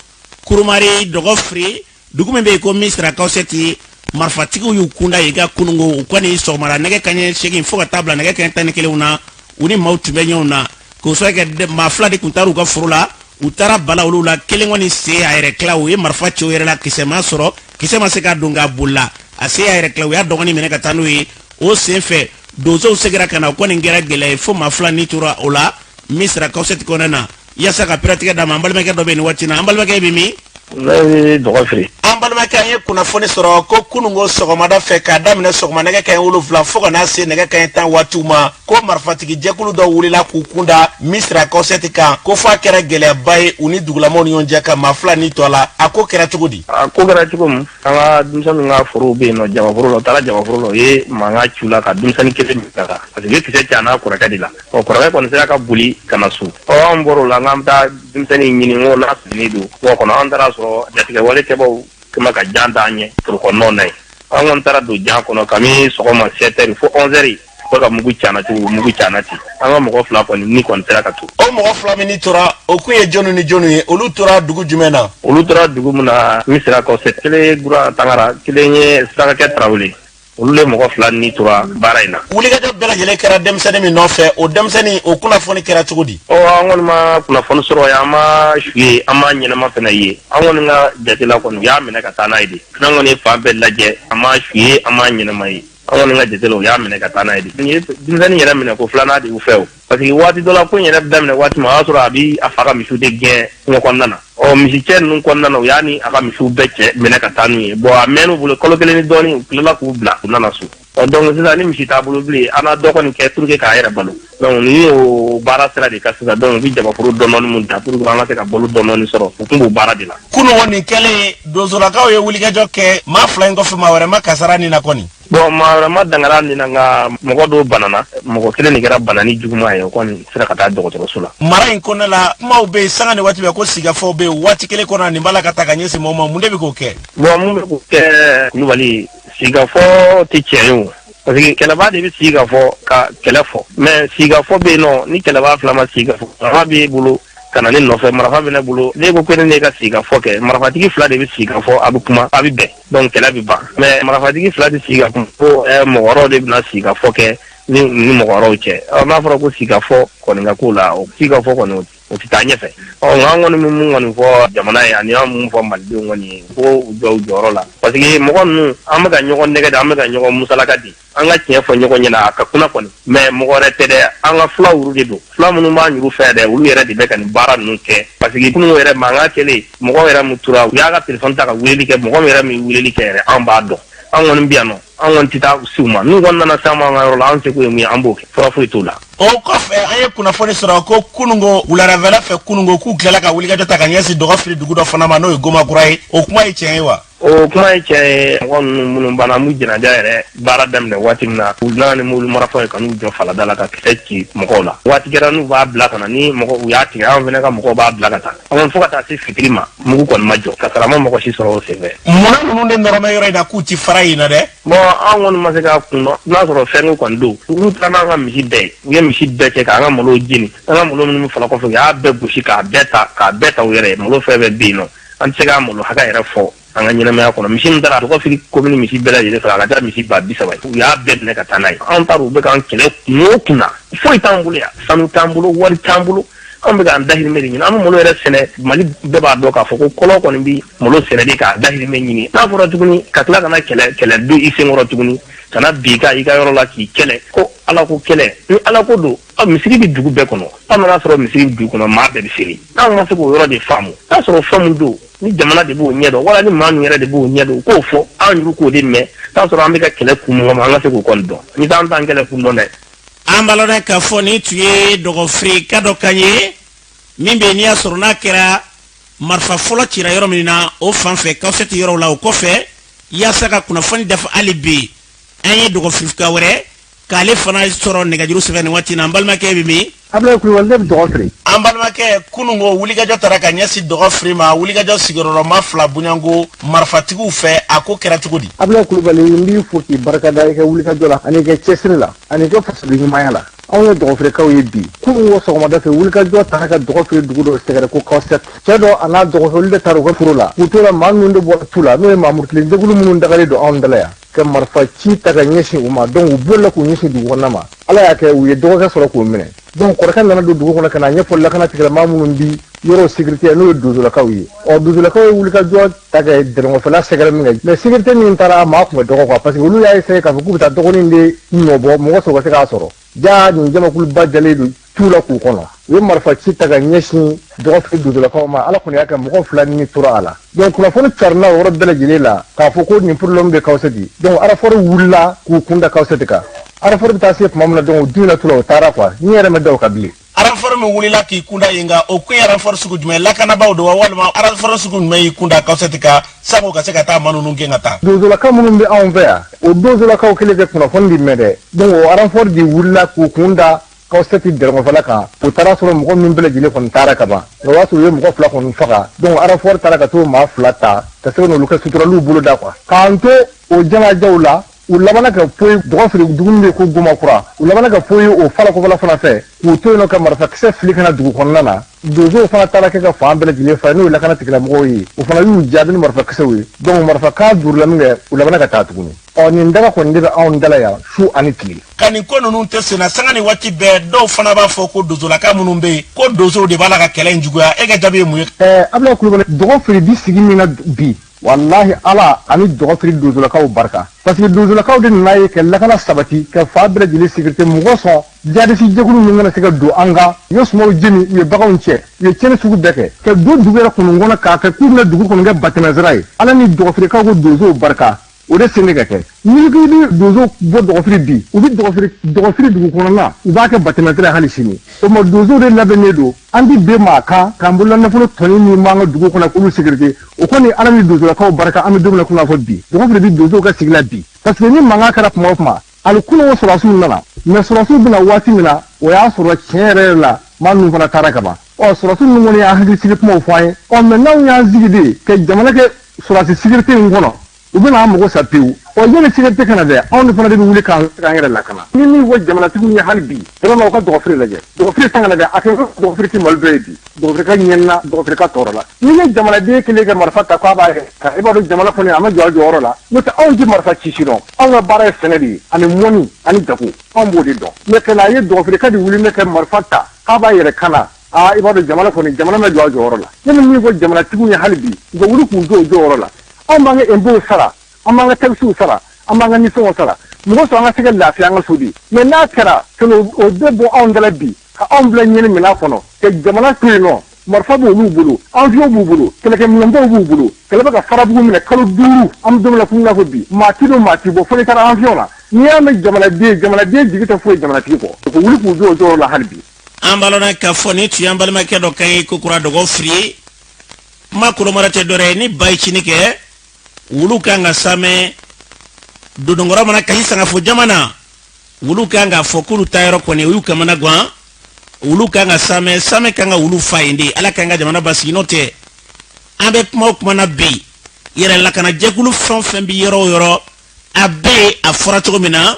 Kurumari Dɔgɔfiri, dugu min bɛ yen ko Misira Kawusɛti, marifatigiw y'u kunda yen ka kununko. U kɔni sɔgɔmada nɛgɛ kanɲɛ 8 fo ka taa bila nɛgɛ kanɲɛ 11 na, u ni maaw tun bɛ ɲɔgɔn na, k'o sababu kɛ maa fila de tun taara u ka foro la, u taara bala olu la, kelen kɔni sen y'a yɛrɛ tila, u ye marifa ci o yɛrɛ la, kisɛ ma sɔrɔ, kisɛ ma se ka don k'a bolila, a se y'a yɛrɛ tila, u y'a dɔgɔnin minɛ ka taa n'o ye. O sen fɛ, donsow seginna ka na, o kɔni kɛra gɛlɛya ye fo maa fila ni tora o la Misira Kawusɛti kɔnɔna na. Yaasa ka pɛrɛtigɛ d'a ma, an balimakɛ dɔ bɛ nin waati na. An balimakɛ bɛ min?
Ne bɛ dɔgɔ feere.
An balimakɛ, an ye kunnafoni sɔrɔ ko kununko sɔgɔmada fɛ, k'a daminɛ sɔgɔma nɛgɛ kanɲɛ 7 fo ka n'a se nɛgɛ kanɲɛ 10 waatiw ma, ko marifatigi jɛkulu dɔ wulila k'u kunda Misira Kawusɛti kan, ko f'a kɛra gɛlɛyaba ye u ni dugulamaw ni ɲɔgɔn cɛ, ka maa fila ni tɔ la. A ko kɛra cogo di?
A ko kɛra cogo min, an ka denmisɛnninw ka forow bɛ yen nɔ, jabaforo la, u taara jabaforo la, u ye mankan ci u la ka denmisɛnnin kelen minɛ ka taa, parce que u ye kisɛ ci a n'a kɔrɔkɛ de la. Ɔ kɔrɔkɛ kɔni sera ka boli ka na so. Ɔ an bɔr'o la, k'an bɛ taa denmisɛnnin ɲini, n ko n'a sigilen don kungo kɔnɔ. An taara sɔrɔ jatigɛwale kɛbaw kɛma ka jan d'an ɲɛ foro kɔnɔnaw na yen. An kɔni taara don jan kɔnɔ kabini sɔgɔma 7 heures fo 11 heures, u bɛ ka mugu ci an na cogo, mugu ci an na ten. An ka mɔgɔ fila kɔni ni kɔni sera ka to.
O mɔgɔ fila min ni tora, o kun ye jɔnni ni jɔnni ye? Olu tora dugu jumɛn na?
Olu tora dugu min na, min sera kɔfɛ, kelen ye Gura Tangara, kelen ye Sarakakɛ Tarawele. Olu le mɔgɔ fila ni tora baara in na.
Wulikajɔ bɛɛ lajɛlen kɛra denmisɛnnin min nɔfɛ, o denmisɛnnin, o kunnafoni kɛra cogo di?
Ɔ, an kɔni ma kunnafoni sɔrɔ yen, an ma su ye, an ma ɲɛnama fana ye. An kɔni ka jate la kɔni, u y'a minɛ ka taa n'a ye de. N'an kɔni ye fan bɛɛ lajɛ, an ma su ye, an ma ɲɛnama ye. An kɔni ka jate la, u y'a minɛ ka taa n'a ye de. Nin ye denmisɛnnin yɛrɛ minɛ ko filanan de y'u fɛ o, parce que waati dɔ la, ko in yɛrɛ daminɛ waati min, o y'a sɔrɔ a bɛ a fa ka misiw de gɛn kungo kɔnɔna na. Ɔ, misicɛ ninnu kɔnɔna na, u y'a ni a ka misiw bɛɛ cɛ minɛ ka taa n'u ye. Bon, a mɛnn'u bolo kalo kelen ni dɔɔnin, u tilala k'u bila, u nana so. Ɔ, donc sisan ni misi t'a bolo bilen, an n'a dɔ kɔni kɛ pour que k'a yɛrɛ balo. Donc ni o baara sira de kan sisan, donc u bɛ jabaforo dɔɔnin mun ta pour que an ka se ka balo dɔɔnin sɔrɔ, u tun b'o baara de la.
Kununko nin kɛlen, donsolakaw ye wulikajɔ kɛ maa fila in kɔfɛ, maa wɛrɛ ma kasara nin na kɔni?
Bon, maa wɛrɛ ma dangara nin na, nka mɔgɔ dɔw banana. Mɔgɔ kelen de kɛra banani juguman ye, o kɔni sera ka taa dɔgɔtɔrɔso la.
Mara in kɔnɔna la, kumaw bɛ yen sanga ni waati bɛɛ ko sigafɔw bɛ yen. Waati kelen kɔnɔ, nin b'a la ka ta ka ɲɛsin mɔgɔw ma. Mun de bɛ k'o kɛ?
Bon, mun bɛ k'o kɛ, Kulubali, sigafɔ tɛ tiɲɛ ye o, parce que kɛlɛbaa de bɛ sigi ka fɔ ka kɛlɛ fɔ. Mais sigafɔ bɛ yen nɔ, ni kɛlɛbaa fila ma sigi ka fɔ, marifa b'e bolo ka na ne nɔfɛ, marifa bɛ ne bolo, ne ko ko ne ne ka sigi ka fɔ kɛ, marifatigi fila de bɛ sigi ka fɔ, a bɛ kuma, a bɛ bɛn, donc kɛlɛ bɛ ban. Mais marifatigi fila tɛ sigi ka kuma ko mɔgɔ wɛrɛw de bɛna sigi ka fɔ kɛ ni mɔgɔ wɛrɛw cɛ. Ɔ, n'a fɔra ko sigi ka fɔ kɔni ka k'o la, o sigi ka fɔ kɔni, o tɛ taa ɲɛfɛ. Ɔ, nka an kɔni bɛ mun kɔni fɔ jamana ye, ani an mun fɔ malidenw kɔni ye, ko u jɔ u jɔyɔrɔ la, parce que mɔgɔ ninnu, an bɛ ka ɲɔgɔn nɛgɛ de, an bɛ ka ɲɔgɔn musalaka di. An ka tiɲɛ fɔ ɲɔgɔn ɲɛna, a ka kunna kɔni, mais mɔgɔ wɛrɛ tɛ dɛ, an ka fulaw yɛrɛ de don. Fula minnu b'an yɛrɛ fɛ dɛ, olu yɛrɛ de bɛ ka nin baara ninnu kɛ, parce que kunun yɛrɛ mankan kɛlen, mɔgɔ yɛrɛ min tora, u y'a ka telefɔni ta ka weleli kɛ. Mɔgɔ min yɛrɛ min weleli kɛ yɛrɛ, an b'a dɔn. An kɔni bɛ yan nɔ, an kɔni tɛ taa se u ma. N'u kɔni nana se an ma an ka yɔrɔ la, an seko ye mun ye, an b'o kɛ, fura foyi t'o la.
O kɔfɛ, an ye kunnafoni sɔrɔ ko kununko wuladafɛla fɛ, kununko k'u tilala ka wulikajɔ ta ka ɲɛsin Dɔgɔfiri dugu dɔ fana ma, n'o ye Gomakura ye. O kuma ye tiɲɛ ye wa?
O kuma ye tiɲɛ ye. Mɔgɔ ninnu minnu banna, an b'u jɛnajɛ yɛrɛ baara daminɛ waati min na, u nana ni mobili marifaw ye ka n'u jɔ falada la ka kisɛ ci mɔgɔw la. Waati kɛra n'u b'a bila ka na, ni mɔgɔ u y'a tigɛ, an fana ka mɔgɔw b'a bila ka taa. An kɔni, fo ka taa se fitiri ma, mugu kɔni ma jɔ, kasara ma mɔgɔ si sɔrɔ o senfɛ.
Munna ninnu de nɔrɔ bɛ yɔrɔ in na k'u ti fara yen na dɛ?
Bon, an kɔni ma se k'a kun dɔn, n'a sɔrɔ fɛn ko kɔni don. Olu taara n'an ka misi bɛɛ ye, u ye misi bɛɛ cɛ k'an ka malow jeni. An ka malo minnu bɛ fala kɔfɛ, u y'a bɛɛ gosi k'a bɛɛ ta, k'a bɛɛ ta u yɛrɛ ye. Malo fɛn fɛn bɛ yen nɔ, an tɛ se k'a malo hakɛ yɛrɛ fɔ an ka ɲɛnamaya kɔnɔ. Misi min taara Dɔgɔfiri komini, misi bɛɛ lajɛlen fɛ, a ka ca misi 30 000 ye. U y'a bɛɛ minɛ ka taa n'a ye. Anw t'a dɔn u bɛ k'an kɛlɛ kun o kun na. Foyi t'an bolo yan, sanu t'an bolo, wari t'an bolo, anw bɛ k'an dahirimɛ de ɲini. An bɛ malo yɛrɛ sɛnɛ, Mali bɛɛ b'a dɔn k'a fɔ ko kɔlɔ kɔni bɛ malo sɛnɛ de k'a dahirimɛ ɲini. N'a fɔra tuguni ka tila ka na kɛlɛ kɛlɛ don i senkɔrɔ tuguni, ka na bin i ka yɔrɔ la k'i kɛlɛ, ko Ala ko kɛlɛ, ni Ala ko don, misiri bɛ dugu bɛɛ kɔnɔ. Aw nana sɔrɔ misiri bɛ dugu kɔnɔ, maa bɛɛ bɛ seli. N'anw ma se k'o yɔrɔ de faamu, n'a sɔrɔ fɛn min don, ni jamana de b'o ɲɛdɔn, wala ni maa min yɛrɛ de b'o ɲɛdɔn, u k'o fɔ an yɛrɛ k'o de mɛn. N'a sɔrɔ an bɛ ka kɛlɛ kun mun kama, an ka se k'o kɔni dɔn. Ni t'an t'an kɛlɛ kun dɔn dɛ.
An b'a lɔn k'a fɔ nin tun ye Dɔgɔfirika dɔ kan ye min bɛ yen, n'i y'a sɔrɔ n'a kɛra marifa fɔlɔ cira yɔrɔ min na, o fan fɛ Kawusɛti yɔrɔw la. O kɔfɛ, yaasa ka kunnafoni dafa hali bi, an ye Dɔgɔfirika wɛrɛ k'ale fana sɔrɔ nɛgɛjuru sɛbɛn nin waati na. An balimakɛ bɛ min?
Abulayi Kulubali, ne bɛ Dɔgɔfiri.
An balimakɛ, kununko wulikajɔ taara ka ɲɛsin Dɔgɔfiri ma, wulikajɔ sigiyɔrɔma fila bonyanko marifatigiw fɛ. A ko kɛra cogo di?
Abulayi Kulubali, n b'i fo k'i barikada i ka wulikajɔ la, ani i ka cɛsiri la, ani i ka fasoden ɲumanya la. Anw ye Dɔgɔfirikaw ye bi. Kununko sɔgɔmada fɛ, wulikajɔ taara ka Dɔgɔfiri dugu dɔ sɛgɛrɛ ko Kawusɛti. Cɛ dɔ a n'a dɔgɔkɛ, olu de taara u ka foro la k'u to la, maa ninnu de bɔra tu la, n'o ye maamurutilen jɛkulu minnu dagalen don anw dala yan, ka marifa ci ta ka ɲɛsin u ma. Donc u bolila k'u ɲɛsin dugu kɔnɔna ma. Ala y'a kɛ, u ye dɔgɔkɛ sɔrɔ k'o minɛ. Donc kɔrɔkɛ nana don dugu kɔnɔ ka na ɲɛfɔ lakana tigilamaa minnu bi yɔrɔ sécurité, n'o ye donsolakaw ye. Ɔ, donsolakaw ye wulikajɔ ta kɛ dɛrɛnkɔfɛla sɛgɛrɛ min kɛ, mais sécurité min taara, a maa tun bɛ dɔgɔ quoi, parce que olu y'a essayé k'a fɔ k'u bɛ taa dɔgɔnin de nɔbɔ, mɔgɔ sɔrɔ ka se k'a sɔrɔ. Ja nin jamakuluba jalen don tu la k'u kɔnɔ, u ye marifa ci ta ka ɲɛsin Dɔgɔfiri donsolakaw ma. Ala kɔni y'a kɛ, mɔgɔ fila ni tora a la. Donc kunnafoni carila o yɔrɔ bɛɛ lajɛlen la k'a fɔ ko nin problème bɛ Kawusɛti. Donc renfort wulila k'u kun da Kawusɛti kan. Renfort bɛ taa se tuma min na, donc u dun tu la, u taara quoi, ni yɛrɛ ma da o kan bilen.
Renfort min wulila k'i kunda yen kan, o kun ye renfort sugu jumɛn? Lakanabaaw don wa, walima renfort sugu jumɛn y'i kunda Kawusɛti kan sango ka se ka taa maa ninnu gɛn ka taa?
Donsolaka minnu bɛ anw fɛ yan, o donsolakaw kɛlen kɛ kunnafoni di mɛn dɛ. Donc o renfort de wulila k'u kun da Kawusɛti dɛrɛnkɔfɛla kan. U taara sɔrɔ mɔgɔ min bɛɛ lajɛlen kɔni taara ka ban, nka o y'a sɔrɔ u ye mɔgɔ fila kɔni faga. Donc renfort taara ka t'o maa fila ta ka se ka n'olu ka suturaliw bolo da quoi, k'an to. O janajaw la, u labanna ka poyi Dɔgɔfiri dugu min bɛ ko Gomakura, u labanna ka poyi o fala kɔfɛla fana fɛ k'u to yen nɔ ka marifakisɛ fili ka na dugu kɔnɔna na. Donsow fana taara kɛ ka fan bɛɛ lajɛlen fa, n'o ye lakana tigilamɔgɔw ye. O fana y'u jaabi ni marifakisɛw ye. Donc marifakan duurula min kɛ, u labanna ka taa tuguni. Ɔ nin daga kɔni de bɛ anw dala yan su ani tile.
Ka nin ko ninnu tɛ senna sanga ni waati bɛɛ, dɔw fana b'a fɔ ko donsolaka minnu bɛ yen, ko donsow de b'a la ka kɛlɛ in juguya. E ka jaabi ye mun ye?
Abulayi Kulubali, Dɔgɔfiri bi sigi min na bi, walahi Ala ani Dɔgɔfiri donsolakaw barika, parce que donsolakaw de nana ye ka lakana sabati, ka fan bɛɛ lajɛlen sécurité. Mɔgɔ sɔn jihadisi jɛkulu ninnu kana se ka don an kan. U ye sumaw jeni, u ye baganw cɛ, u ye tiɲɛni sugu bɛɛ kɛ ka don dugu yɛrɛ kɔni kɔnɔ, k'a kɛ k'u bɛna dugu kɔni kɛ batɛmɛsira ye. Ala ni Dɔgɔfirikaw ko donsow barika, o de sen bɛ ka kɛ. N'i ko i bɛ donso bɔ Dɔgɔfiri bi, u bɛ Dɔgɔfiri dugu kɔnɔna, u b'a kɛ batɛmɛsira ye hali sini. O ma donsow de labɛnnen don. An ti bin maa kan k'an bolola nafolo tɔni min b'an ka dugu kɔnɔ k'olu sécurité. O kɔni, Ala ni donsolakaw barika, an bɛ don min na komi n'a fɔ bi, Dɔgɔfiri bi donsow ka sigi la bi, parce que ni mankan kɛra kuma o kuma, hali kunun o sɔrɔdasiw nana. Mais sɔrɔdasiw bɛna waati min na, o y'a sɔrɔ tiɲɛ yɛrɛ yɛrɛ la, maa ninnu fana taara ka ban. Ɔ sɔrɔdasiw ninnu kɔni y'an hakili sigi kumaw fɔ an ye. Ɔ mais n'anw y'an sigi de ka jamana kɛ sɔrɔdasi sécurité in kɔnɔ, u bɛna an mago sa pewu. Ɔ yanni sécurité ka na dɛ, anw de fana de bɛ wuli k'an yɛrɛ lakana. Ni min fɔ jamanatigiw ye hali bi, vraiment u ka Dɔgɔfiri lajɛ. Dɔgɔfiri san ka na dɛ, a kɛ Dɔgɔfiri tɛ Mali dɔ ye bi. Dɔgɔfiri ka ɲɛnina, Dɔgɔfiri ka tɔɔrɔ la. N'i ye jamanaden kelen ka marifa ta k'a b'a yɛrɛ ta, i b'a dɔn jamana kɔni a ma jɔ a jɔyɔrɔ la. N'o tɛ, anw tɛ marifa ci si dɔn. Anw ka baara ye sɛnɛ de ye ani mɔni ani jago, anw b'o de dɔn. Mais ka n'a ye Dɔgɔfiri ka di wuli ne ka marifa ta k'a b'a yɛrɛ kana, aa, i b'a dɔn jamana kɔni, jamana ma jɔ a jɔyɔrɔ la. Ne bɛ min fɔ jamanatigiw ye hali bi, u ka wuli k'u jɔ u jɔyɔrɔ la. Anw b'an ka impôts sara, an b'an ka taxes sara, an b'an ka nisɔngɔ sara. Mɔgɔ sɔn an ka se ka lafiya an ka so de. Mais n'a kɛra o bɛ bɔ anw dala bi ka anw bila ɲini minɛn kɔnɔ ka jamana to yen nɔ, marifa b'olu bolo, avion b'u bolo, kɛlɛkɛminɛnbaw b'u bolo, kɛlɛ bɛ ka Farabugu minɛ kalo 5, an bɛ don min na komi n'a fɔ bi, maa ti don, maa ti bɔ, fo n'i taara avion na. N'i y'a mɛn jamanaden, jamanaden jigi tɛ foyi jamanatigi kɔ. U wuli k'u jɔ o jɔyɔrɔ la hali bi.
An b'a lɔn k'a fɔ nin tun y'an balimakɛ dɔ kan ye ko kura Dɔgɔfiri. Kuma kolomara tɛ dɔwɛrɛ ye, ni ba ye cini kɛ, wulu kan ka samɛ dodonkɔrɔ mana kasi sangafo jama na, wulu kan k'a fɔ k'olu ta yɔrɔ kɔni o y'u kamana gan. Wulu kan ka samɛ, samɛ kan ka wulu fa yen de. Ala k'an ka jamana basigi. N'o tɛ, an bɛ kuma o kuma na bi, yɛrɛ lakana jɛkulu fɛn o fɛn bɛ yɔrɔ o yɔrɔ, a bɛɛ a fɔra cogo min na,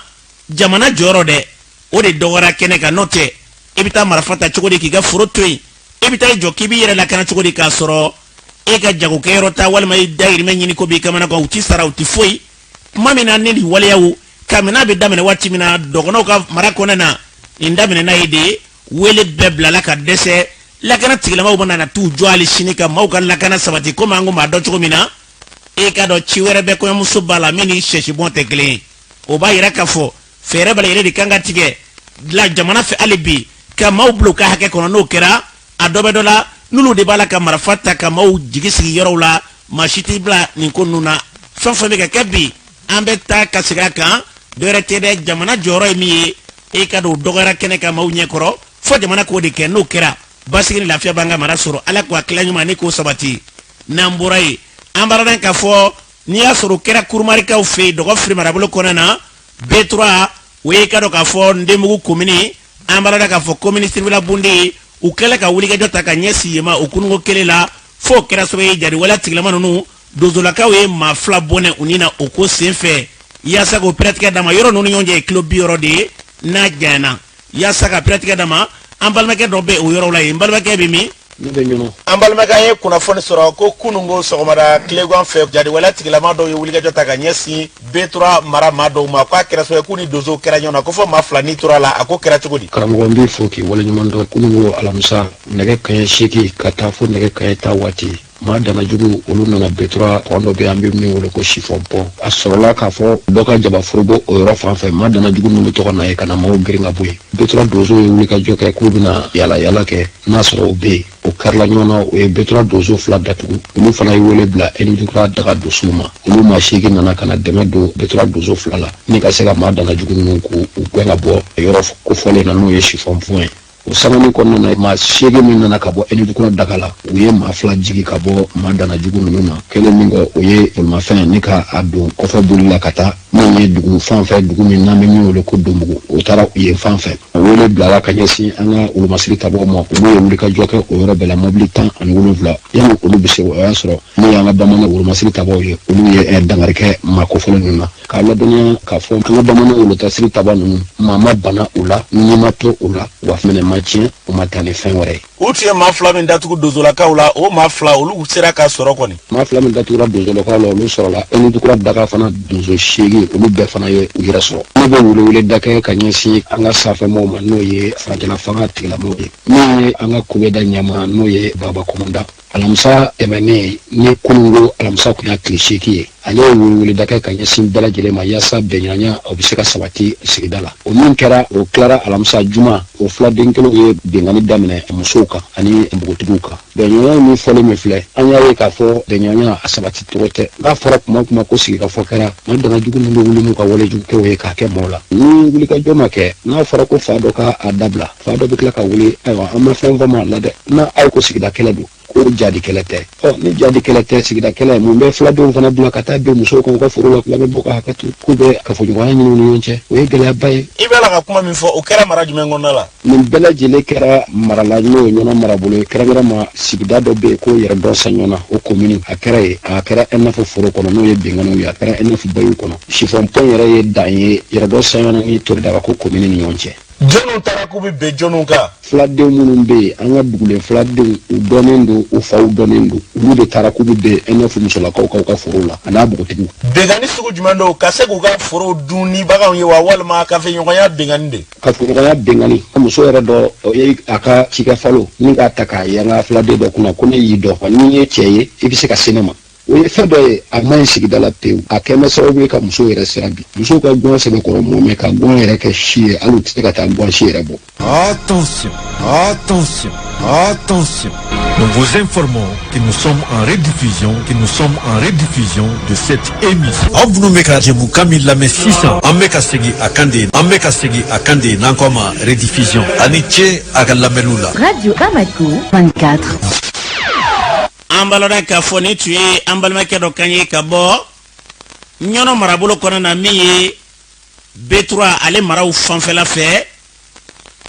jamana jɔyɔrɔ dɛ, o de dɔgɔyara kɛnɛ kan. N'o tɛ, e bɛ taa marifa ta cogo di k'i ka foro to yen? E bɛ taa i jɔ k'i b'i yɛrɛ lakana cogo di k'a sɔrɔ e ka jagokɛyɔrɔ ta walima i dayirimɛ ɲini ko b'i kamana kan, u ti sara, u ti foyi? Tuma min na ni nin waleyaw kabini a bɛ daminɛ waati min na dɔgɔnɔw ka mara kɔnɔna na, nin daminɛna ye de, wele bɛɛ bilala ka dɛsɛ. Lakana tigilamaw mana na t'u jɔ hali sini ka maaw ka lakana sabati, komi an ko maa dɔn cogo min na, e k'a dɔn ci wɛrɛ bɛ kɔɲɔmuso ba la min ni sɛsibɔn tɛ kelen ye. O b'a yira k'a fɔ fɛɛrɛ bɛɛ lajɛlen de kan ka tigɛ la jamana fɛ hali bi ka maaw bila u ka hakɛ kɔnɔ. N'o kɛra, a dɔ bɛ dɔ la, n'olu de b'a la ka marifa ta ka maaw jigi sigi yɔrɔw la, maa si t'i bila nin ko ninnu na. Fɛn fɛn bɛ ka kɛ bi, an bɛ taa ka segin a kan, dɔwɛrɛ tɛ dɛ, jamana jɔyɔrɔ ye min ye, e ka don o dɔgɔyara kɛnɛ kan maaw ɲɛkɔrɔ. Fo jamana k'o de kɛ. N'o kɛra, basigi ni lafiya b'an ka mara sɔrɔ. Ala k'o hakilila ɲuman ni k'o sabati. N'an bɔra yen, an b'a dɔn k'a fɔ n'i y'a sɔrɔ o kɛra Kurumarikaw fɛ yen Dɔgɔfiri marabolo kɔnɔna na, B3, o ye ka dɔn k'a fɔ Ndenbugu komini, an b'a dɔn k'a fɔ komini sirifila bunde, u kɛlen ka wulikajɔ ta ka ɲɛsin yen ma o kununko kelen la, f'o kɛra sababu ye jariwaleya tigilama ninnu donsolakaw ye maa 2 bɔnɛ u ni na o ko senfɛ. Yaasa k'o pɛrɛtigɛ d'a ma, yɔrɔ ninnu ni ɲɔgɔn cɛ ye kilo 60 de ye n'a janyana. Yaasa ka pɛrɛtigɛ d'a ma, an balimakɛ dɔ bɛ o yɔrɔ la yen. N balimakɛ bɛ min?
Ne bɛ Ɲɔnɔ.
An balimakɛ, an ye kunnafoni sɔrɔ ko kununko sɔgɔmada tilegan fɛ, jariwaleya tigilama dɔw ye wulikajɔ ta ka ɲɛsin B3 mara maa dɔw ma, k'a kɛra sababu ye k'u ni donsow kɛra ɲɔgɔn na, ko fɔ maa 2 ni tora la. A ko kɛra cogo di?
Karamɔgɔ, n b'i fo k'i waleɲuman dɔn. Kununko alamisa, nɛgɛ kaɲɛ 8 ka taa fo nɛgɛ kaɲɛ 10 waati, maa danajugu olu nana B3 pont dɔ bɛ, an bɛ min wele ko sifɔn pont. A sɔrɔla k'a fɔ dɔ ka jabaforo bɔ o yɔrɔ fan fɛ. Maa danajugu ninnu bɛ tɔgɔ na ye ka na maaw girin ka bɔ yen. B3 donsow ye wulikajɔ kɛ k'u bɛna yala yala kɛ n'a sɔrɔ o bɛ yen. O karila ɲɔgɔn na, o ye B3 donso 2 datugu. Olu fana ye wele bila Ɛnidukura daga donsow ma. Olu maa 8 nana ka na dɛmɛ don B3 donso 2 la ni ka se ka maa danajugu ninnu k'u gɛn ka bɔ yɔrɔ kofɔlen na, n'o ye sifɔn pont ye. O sangani kɔnɔna na, maa 8 min nana ka bɔ Ɛnidukura daga la, u ye maa 2 jigi ka bɔ maa danajugu ninnu na. Kelen min kɔ, o ye bolimafɛn ni ka a don kɔfɛ boli la ka taa min ye dugu fan fɛ, dugu min n'an bɛ min wele ko Donbugu, o taara yen fan fɛ. Wele bilara ka ɲɛsin an ka wolomasiri tabaw ma, olu ye wulikajɔ kɛ o yɔrɔ bɛɛ la. Mobili 17, yanni olu bɛ se, o y'a sɔrɔ min y'an ka bamanan wolomasiri tabaw ye, olu ye dankari kɛ maa kofɔlen ninnu na. K'a ladɔnniya k'a fɔ an ka bamanan wolotasiri taba ninnu, maa ma bana u la, ni ma to u la, wa minɛ ma tiɲɛ, u ma taa ni fɛn wɛrɛ ye.
U tun ye maa fila min datugu dozolakaw la, o maa fila, olu sera ka sɔrɔ kɔni?
Maa fila min datugura dozolakaw la, olu sɔrɔla. Ɛnidukura daga fana, donso 8, olu bɛɛ fana ye u yɛrɛ sɔrɔ. Ne bɛ welewele da kɛ ka ɲɛsin an ka sanfɛmɔgɔw ma, n'o ye furancɛla fanga tigilamɔgɔw ye, min ye an ka kubeda ɲɛmaa, n'o ye Baba Kɔmanda. Alamisa tɛmɛnen ni kununko alamisa tun y'a tile 8 ye, ale ye weleweleda kɛ ka ɲɛsin bɛɛ lajɛlen ma yaasa bɛnɲɔgɔnya o bɛ se ka sabati sigida la. O min kɛra, o tilara alamisa juma, o filaden kelenw ye binkanni daminɛ musow kan ani npogotigiw kan. Bɛnɲɔgɔnya min fɔlen min filɛ, an y'a ye k'a fɔ bɛnɲɔgɔnya a sabati cogo tɛ. N'a fɔra kuma kuma ko sigikafɔ kɛra, maa danga jugu ninnu bɛ wuli n'u ka walejugukɛw ye k'a kɛ mɔgɔw la. Ni wulikajɔ ma kɛ, n'a fɔra ko fa dɔ ka a dabila, fa dɔ bɛ tila ka wuli. Ayiwa, an ma fɛn fɔ ma la dɛ. N'a aw ko sigida kɛlɛ don, ko jadi kɛlɛ tɛ, ɔ ni jadi kɛlɛ tɛ, sigida kɛlɛ ye, mun bɛ filadenw fana bila ka taa bin musow kan u ka foro la? Lamɛnbagaw ka hakɛ to, k'u bɛ kafoɲɔgɔnya ɲini u ni ɲɔgɔn cɛ, o ye gɛlɛyaba ye.
I bɛ la ka kuma min fɔ, o kɛra mara jumɛn kɔnɔna la?
Nin bɛɛ lajɛlen kɛra mara la, n'o ye Ɲɔnɔ marabolo ye. Kɛrɛnkɛrɛn ma, sigida dɔ bɛ yen ko Yɛrɛdɔn Saɲɔna, o komini, a kɛra yen. A kɛra ɛnɛfu foro kɔnɔ, n'o ye binkanniw ye, a kɛra ɛnɛfu bayiw kɔnɔ. Sifɔn pɔn yɛrɛ ye dan ye Yɛrɛdɔn Saɲɔna ni Toridabako komini ni ɲɔgɔn cɛ.
Jɔnniw taara k'u bɛ bin jɔnniw kan?
Filadenw minnu bɛ yen, an ka dugulen filadenw, u dɔnnen don, u faw dɔnnen don, olu de taara k'u bɛ bin ɛnɛfu musolakaw kan u ka foro la, a n'a npogotigiw.
Binkanni sugu jumɛn don? Ka se k'u ka forow dun ni baganw ye wa, walima kafoɲɔgɔnya binkanni de?
Kafoɲɔgɔnya binkanni. Muso yɛrɛ dɔ, o ye a ka cikɛfalo ni k'a ta k'a yanga filaden dɔ kunna ko ne y'i dɔn, wa n'i ye cɛ ye, i bɛ se ka se ne ma. O ye fɛn dɔ ye, a man ɲi sigida la pewu. A kɛn bɛ sababu ye ka musow yɛrɛ siran bi. Musow ka gwan sɛbɛkɔrɔ mɔmɛ ka gwan yɛrɛ kɛ si ye, hali u tɛ se ka taa gwan si yɛrɛ bɔ.
Attention, attention, attention. Nous vous informons que nous sommes en rediffusion, que nous sommes en rediffusion de cette émission. Aw minnu bɛ ka jɛmukan min lamɛn sisan, an bɛ ka segin a kan de, an bɛ ka segin a kan de, n'an ko a ma rediffusion. A ni ce a ka lamɛnniw la.
Radio Bamako 24.
An b'a k'a fɔ nin tun ye an balimakɛ dɔ kan ye ka bɔ Ɲɔnɔ marabolo kɔnɔna na, min ye B3 ale maraw fanfɛla fɛ.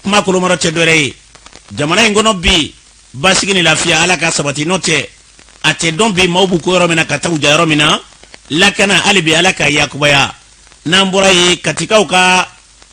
Kuma kolomɔrɔ tɛ dɔwɛrɛ ye, jamana in kɔnɔ bi, basigi ni lafiya, Ala ka sabati. N'o tɛ, a tɛ dɔn bi maaw b'u ko yɔrɔ min na ka taa u ja yɔrɔ min na. Lakana hali bi, Ala ka yakubaya. N'an bɔra yen, Katikaw ka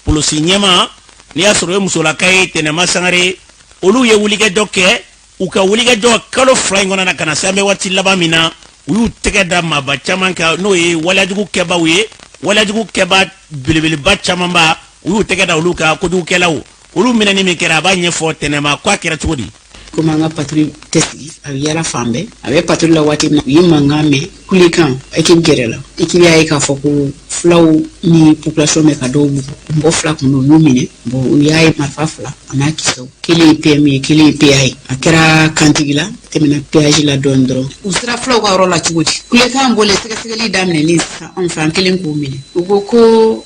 polisi ɲɛma, n'i y'a sɔrɔ o ye musolaka ye, Tɛnɛma Sangare, olu ye wulikajɔ kɛ. U ka wulikajɔ kalo 2 in kɔnɔ na, ka na se an bɛ waati laban min na, u y'u tɛgɛ da maaba caman kan, n'o ye waleyajugu kɛbaw ye, waleyajugu kɛba belebeleba camanba, u y'u tɛgɛ da olu kan, kojugukɛlaw. Olu minɛni min kɛra, a b'a ɲɛfɔ Tɛnɛma ko a kɛra cogo di.
Komi an ka patrouille tɛ sigi, a bɛ yala fan bɛɛ. A bɛ patrouille la waati min na, u ye mankan mɛn, kulekan. Équipe gɛrɛla, équipe y'a ye k'a fɔ ko fulaw ni population bɛ ka dɔw bugɔ. Mɔgɔ fila kun don, u y'u minɛ. Bon, u y'a ye marifa fila a n'a kisɛw, kelen ye PM ye, kelen ye PA ye. A kɛra kantigi la, tɛmɛna péage la dɔɔni dɔrɔn, u sera fulaw ka yɔrɔ la cogo di? Kulekan bɔlen, sɛgɛsɛgɛli daminɛlen sisan, anw fɛ, an kelen k'u minɛ. U ko ko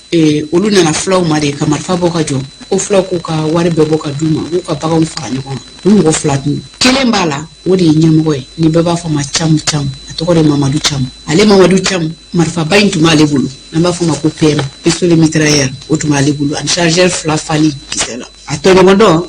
olu nana fulaw ma de ka marifa bɔ ka jɔ, ko fulaw k'u ka wari bɛɛ bɔ ka d'u ma, u k'u ka baganw fara ɲɔgɔn kan. U mɔgɔ fila dun, kelen b'a la, o de ye ɲɛmɔgɔ ye, ni bɛɛ b'a fɔ ma Camu Camu, a tɔgɔ de Mamadu Camu. Ale Mamadu Camu, marifaba in tun b'ale bolo, n'an b'a fɔ ma ko PM, pistolet mitrailleur, o tun b'ale bolo, ani chargeur fila fali kisɛ la. A tɔɲɔgɔn dɔ,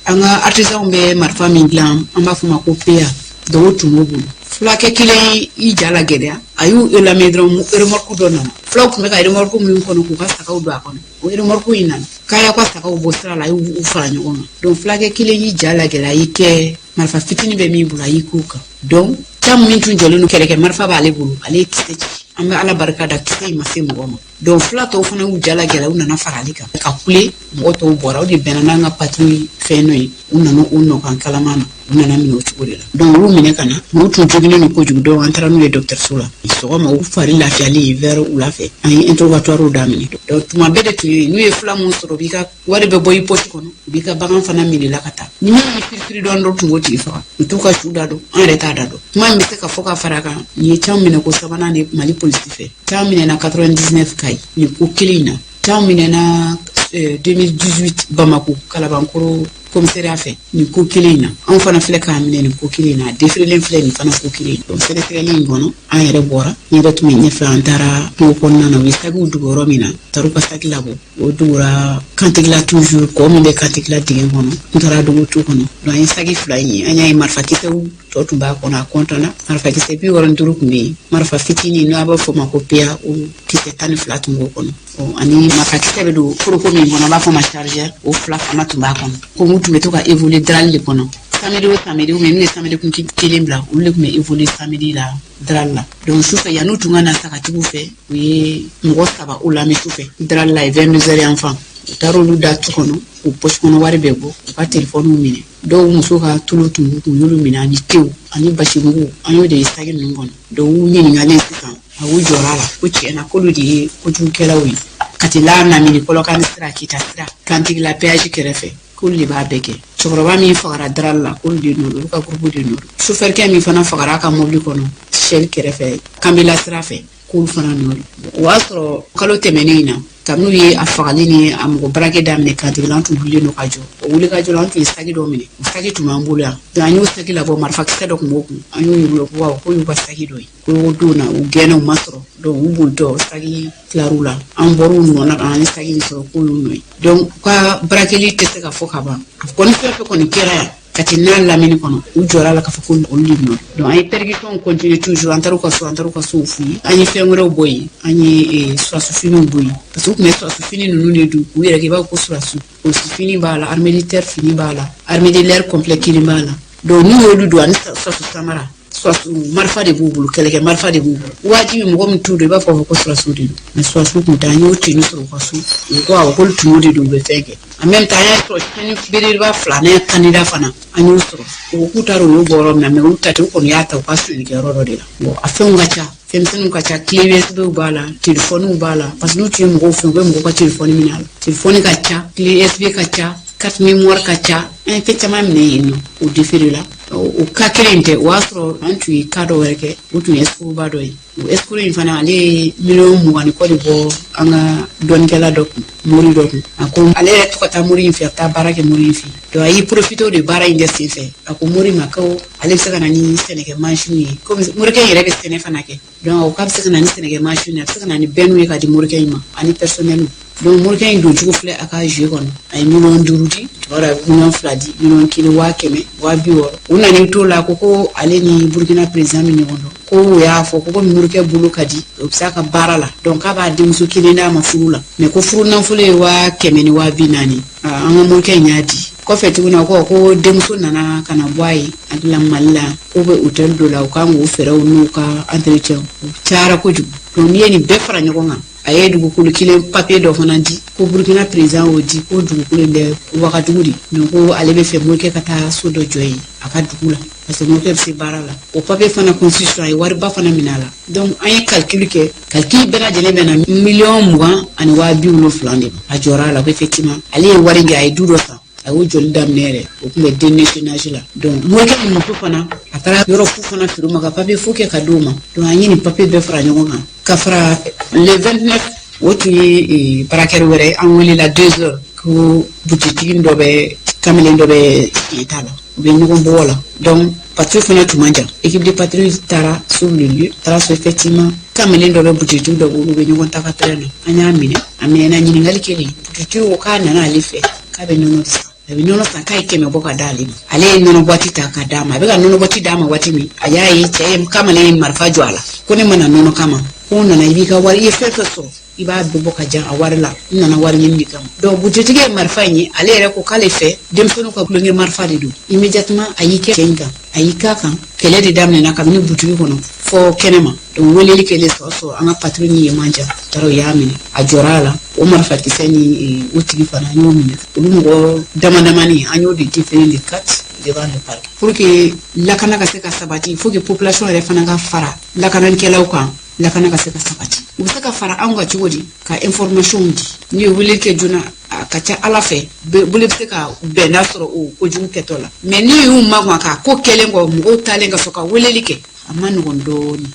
an ka artisanw bɛ marifa min dilan, an b'a fɔ ma ko PA, donc o tun b'o bolo. Fulakɛ kelen y'i ja la gɛlɛya, a y'u lamɛn dɔrɔn, remorque dɔ nana. Fulaw tun bɛ ka remorque min kɔnɔ k'u ka sagaw don a kɔnɔ, o remorque in nana k'a y'a ka sagaw bɔ sira la, a y'u fara ɲɔgɔn kan. Donc fulakɛ kelen y'i ja la gɛlɛya, a y'i kɛ marifa fitinin bɛ min bolo, a y'i k'o kan. Donc Camu min tun jɔlen don, kɛlɛkɛ marifa b'ale bolo, ale ye kisɛ ci. An bɛ Ala barika da, kisɛ in ma se mɔgɔ ma. Donc fula tɔw fana y'u jala gɛlɛya, u nana fara ale kan ka kule, mɔgɔ tɔw bɔra. O de bɛnna n'an ka patrouille fɛn dɔ ye, u nana u nɔkan kalama na, u nana minɛ o cogo de la. Donc u y'u minɛ ka na, u tun joginnen don kojugu. Donc an taara n'u ye dɔgɔtɔrɔso la sɔgɔma, u fari lafiyalen, vers wula fɛ, an ye interrogatoire daminɛ. Donc tuma bɛɛ de tun ye, n'u ye fula mun sɔrɔ, u b'i ka wari bɛ bɔ i poche kɔnɔ, u b'i ka bagan fana minɛ la ka taa. Ni min ye firifiri dɔɔni dɔ tun b'o tigi faga. U t'u ka su da dɔn, an yɛrɛ t'a da dɔn. Kuma min bɛ se ka fɔ ka fara a kan, nin ye can minɛ ko sabanan de Mali polisi fɛ. Can minɛna 99 Kayi nin ko kelen in na, can minɛna 2018 Bamako Kalabankoro. commissariat fɛ nin ko kelen in na. Anw fana filɛ k'a minɛ nin ko kelen in na, a déférelen filɛ nin fana ko kelen in. Donc sɛgɛsɛgɛli in kɔnɔ, an yɛrɛ bɔra, n yɛrɛ tun bɛ ɲɛfɛ, an taara kungo kɔnɔna na, u ye sakiw dogo yɔrɔ min na, taara u ka saki labɔ. O dugura Kantigila toujours, kɔ min bɛ Kantigila dingɛ kɔnɔ, n taara dogo tu kɔnɔ. Donc an ye saki fila in ye, an y'a ye marifakisɛw tɔ tun b'a kɔnɔ, a kɔntɔnna marifakisɛ 65 tun bɛ yen, marifa fitinin n'a b'a fɔ o ma ko PA, o kisɛ 12 tun b'o kɔnɔ, ani marifakisɛ bɛ don foroko min kɔnɔ, a b'a fɔ o ma chargeur, o fila fana tun b'a kɔnɔ. Komi u tun bɛ to ka évoluer Darali de kɔnɔ samedi o samedi, ou bien n'u ye samedi kun kelen bila, olu de tun bɛ évoluer samedi la Darali la. Donc sufɛ, yan'u tun ka na sagatigiw fɛ, u ye mɔgɔ saba o lamɛn sufɛ Darali la ye 22 heures yan fan. U taara olu da tu kɔnɔ, u poche kɔnɔ wari bɛɛ bɔ, u ka telefɔniw minɛ, dɔw muso ka tulu tun b'u kun, u y'olu minɛ, ani tew ani basimugu, an y'o de ye saki ninnu kɔnɔ. Donc u ɲininkalen sisan, a y'u jɔra a la ko tiɲɛ na k'olu de ye kojugukɛlaw ye. Katila lamini Kɔlɔkani sira, Kita sira, Kantigila péage kɛrɛfɛ, k'olu de b'a bɛɛ kɛ. Cɛkɔrɔba min fagara Darali la, k'olu de nɔ, olu ka groupe de nɔ. Sofɛrikɛ min fana fagara a ka mobili kɔnɔ Shell kɛrɛfɛ Kanbela sira fɛ, k'olu fana nɔ. O y'a sɔrɔ kalo tɛmɛnen in na, kabini u ye a fagali ni a mɔgɔ braquer daminɛ Kantigila, an tun wulilen don ka jɔ. O wuli ka jɔ la, an tun ye saki dɔ minɛ, o saki tun b'an bolo yan. Donc an y'o saki labɔ, marifakisɛ dɔ tun b'o kun, an y'o yir'u la ko awɔ, k'o y'u ka saki dɔ ye. Ko o don na, u gɛnna, u ma sɔrɔ. Donc u bolitɔ saki tilar'u la, an bɔr'u nɔ na, an ye saki in sɔrɔ k'olu nɔ ye. Donc u ka braqueli tɛ se ka fɔ ka ban. A kɔni fɛn fɛn kɔni kɛra yan Kati n'a lamini kɔnɔ, u jɔra la k'a fɔ ko olu de nɔ. Donc an ye perquisition continuer toujours, an taara u ka so, an taara u ka sow fouiller, an ye fɛn wɛrɛw bɔ yen, an ye surasi finiw bɔ yen, parce que u tun bɛ surasi fini ninnu de don k'u yɛrɛ kɛ i b'a fɔ ko surasi. Polisi fini b'a la, armée de terre fini b'a la, armée de l'air complet kelen b'a la. Donc n'u y'olu don, ani surasi samara, surasi marifa de b'u bolo, kɛlɛkɛ marifa de b'u bolo. Wajibi mɔgɔ min t'u don, i b'a fɔ ko surasiw de don, mais surasiw tun tɛ. An y'o tenue sɔrɔ u ka so, u ko awɔ, k'olu tun y'o de don, u bɛ fɛn kɛ. En même temps, an y'a sɔrɔ chaîne belebeleba fila n'a candidat fana, an y'o sɔrɔ. U ko k'u taara olu bɔ yɔrɔ min na, mais olu ta tɛ, u kɔni y'a ta u ka sonyɛlikɛyɔrɔ dɔ de la. Bon, a fɛnw ka ca, fɛnmisɛnninw ka ca, clé USB b'a la, téléphone b'a la, parce que n'u tun ye mɔgɔw fɛ, u bɛ mɔgɔw ka téléphone minɛ a la. Téléphone ka ca, clé USB ka ca, carte mémoire ka ca, an ye fɛn caman minɛ yen nɔ, o déféré la. O cas kelen in tɛ, o y'a sɔrɔ an tun ye cas dɔ wɛrɛ kɛ, o tun ye escroc ba dɔ ye. O escroc in fana, ale ye miliyɔn 20 ni kɔ de bɔ an ka dɔnnikɛla dɔ kun, mori dɔ kun. A ko ale yɛrɛ to ka taa mori in fɛ, a bɛ taa baara kɛ mori in fɛ. Donc a y'i profité de baara in de sen fɛ, a ko mori ma ko ale bɛ se ka na ni sɛnɛkɛ mansinw ye, komi morikɛ in yɛrɛ bɛ sɛnɛ fana kɛ. Donc a ko k'a bɛ se ka na ni sɛnɛkɛ mansinw ye, a bɛ se ka na ni bɛnniw ye ka di morikɛ in ma ani personnel. Donc morikɛ in don cogo filɛ a ka jeu kɔnɔ, a ye miliyɔn 5 di, tuma dɔ a bɛ miliyɔn 2 di, miliyɔn 1, 100,000, 60,000. U nana t'o la, ko ale ni Burukina président bɛ ɲɔgɔn dɔn, ko o y'a fɔ ko komi morikɛ bolo ka di, o bɛ se a ka baara la, donc k'a b'a denmuso kelen d'a ma furu la, mais ko furu nafolo ye 100,000 ni 40,000. An ka morikɛ in y'a di. Kɔfɛ tuguni, a ko ko denmuso nana ka na bɔ a ye a la Mali la, k'u bɛ hôtel dɔ la, u kan k'o fɛɛrɛw n'u ka entretien, o cayara kojugu. Donc n'i ye nin bɛɛ fara ɲɔgɔn kan, a ye dugukolo kelen papier dɔ fana di, ko Burukina président y'o di, ko dugukolo in bɛ Wagadugu de. Donc ko ale bɛ fɛ morikɛ ka taa so dɔ jɔ yen a ka dugu la, parce que morikɛ bɛ se baara la. O papier fana constitution, a ye wariba fana minɛ a la. Donc an ye calcul kɛ, calcul bɛɛ lajɛlen bɛ na miliyɔn 20 ani 70,000 de ma. A jɔra a la ko effectivement ale ye wari in kɛ, a ye du dɔ san, a y'o jɔli daminɛ yɛrɛ, o tun bɛ déneigeage la. Donc morikɛ ni muso fana, a taara yɔrɔ fu fana feere u ma ka papier fu kɛ ka d'u ma. Donc an ye nin papier bɛɛ fara ɲɔgɔn kan ka fara. Le 29, o tun ye braqueur wɛrɛ, an welela 2 heures ko butikitigi dɔ bɛ, kamalen dɔ bɛ siɲɛ t'a la, u bɛ ɲɔgɔn bugɔ la. Donc patrouille fana tun man jan, équipe de patrouille taara sur le lieu, taara sɔrɔ effectivement kamalen dɔ bɛ butikitigi dɔ bolo, u bɛ ɲɔgɔn ta ka tɛrɛn na. An y'a minɛ, a minɛna, ɲininkali kɛlen, butikitigi ko k'a nana ale fɛ, k'a bɛ nɔnɔ san, a bɛ nɔnɔ san, k'a ye 100 bɔ ka d'ale ma. Ale ye nɔnɔ boîte ta ka d'a ma. A bɛ ka nɔnɔ boîte d'a ma waati min, a y'a ye cɛ ye, kamalen ye marifa jɔ a la, ko ne ma na nɔnɔ kama, ko n nana i b'i ka wari, i ye fɛn fɛn sɔrɔ, i b'a bɛɛ bɔ ka jan a wari la, n nana wari ɲini de kama. Donc butikitigi ye marifa in ye, ale yɛrɛ ko k'ale fɛ denmisɛnninw ka tulonkɛ marifa de don. Immédiatement a y'i kɛ cɛ in kan, a y'i k'a kan, kɛlɛ de daminɛna kabini butigi kɔnɔ fɔ kɛnɛma. Donc weleli kɛlen sɔrɔ an ka patrouille ni yen man jan, taara u y'a minɛ, a jɔra a la. O marifakisɛ ni o tigi fana, an y'o minɛ, olu mɔgɔ dama damani, an y'o de déféré le 4 devant le parquet. Pour que lakana ka se ka sabati, il faut que population yɛrɛ fana ka fara lakananikɛlaw kan. Lakana ka se ka sabati, u bɛ se ka fara anw kan cogo di? Ka information di. N'i ye weleli kɛ joona, a ka ca Ala fɛ bolo bɛ se ka bɛnna sɔrɔ o kojugu kɛtɔ la. Mais n'i y'u makɔn k'a ko kɛlen kɔ, mɔgɔw taalen ka sɔrɔ ka weleli kɛ, a ma nɔgɔn dɔɔnin.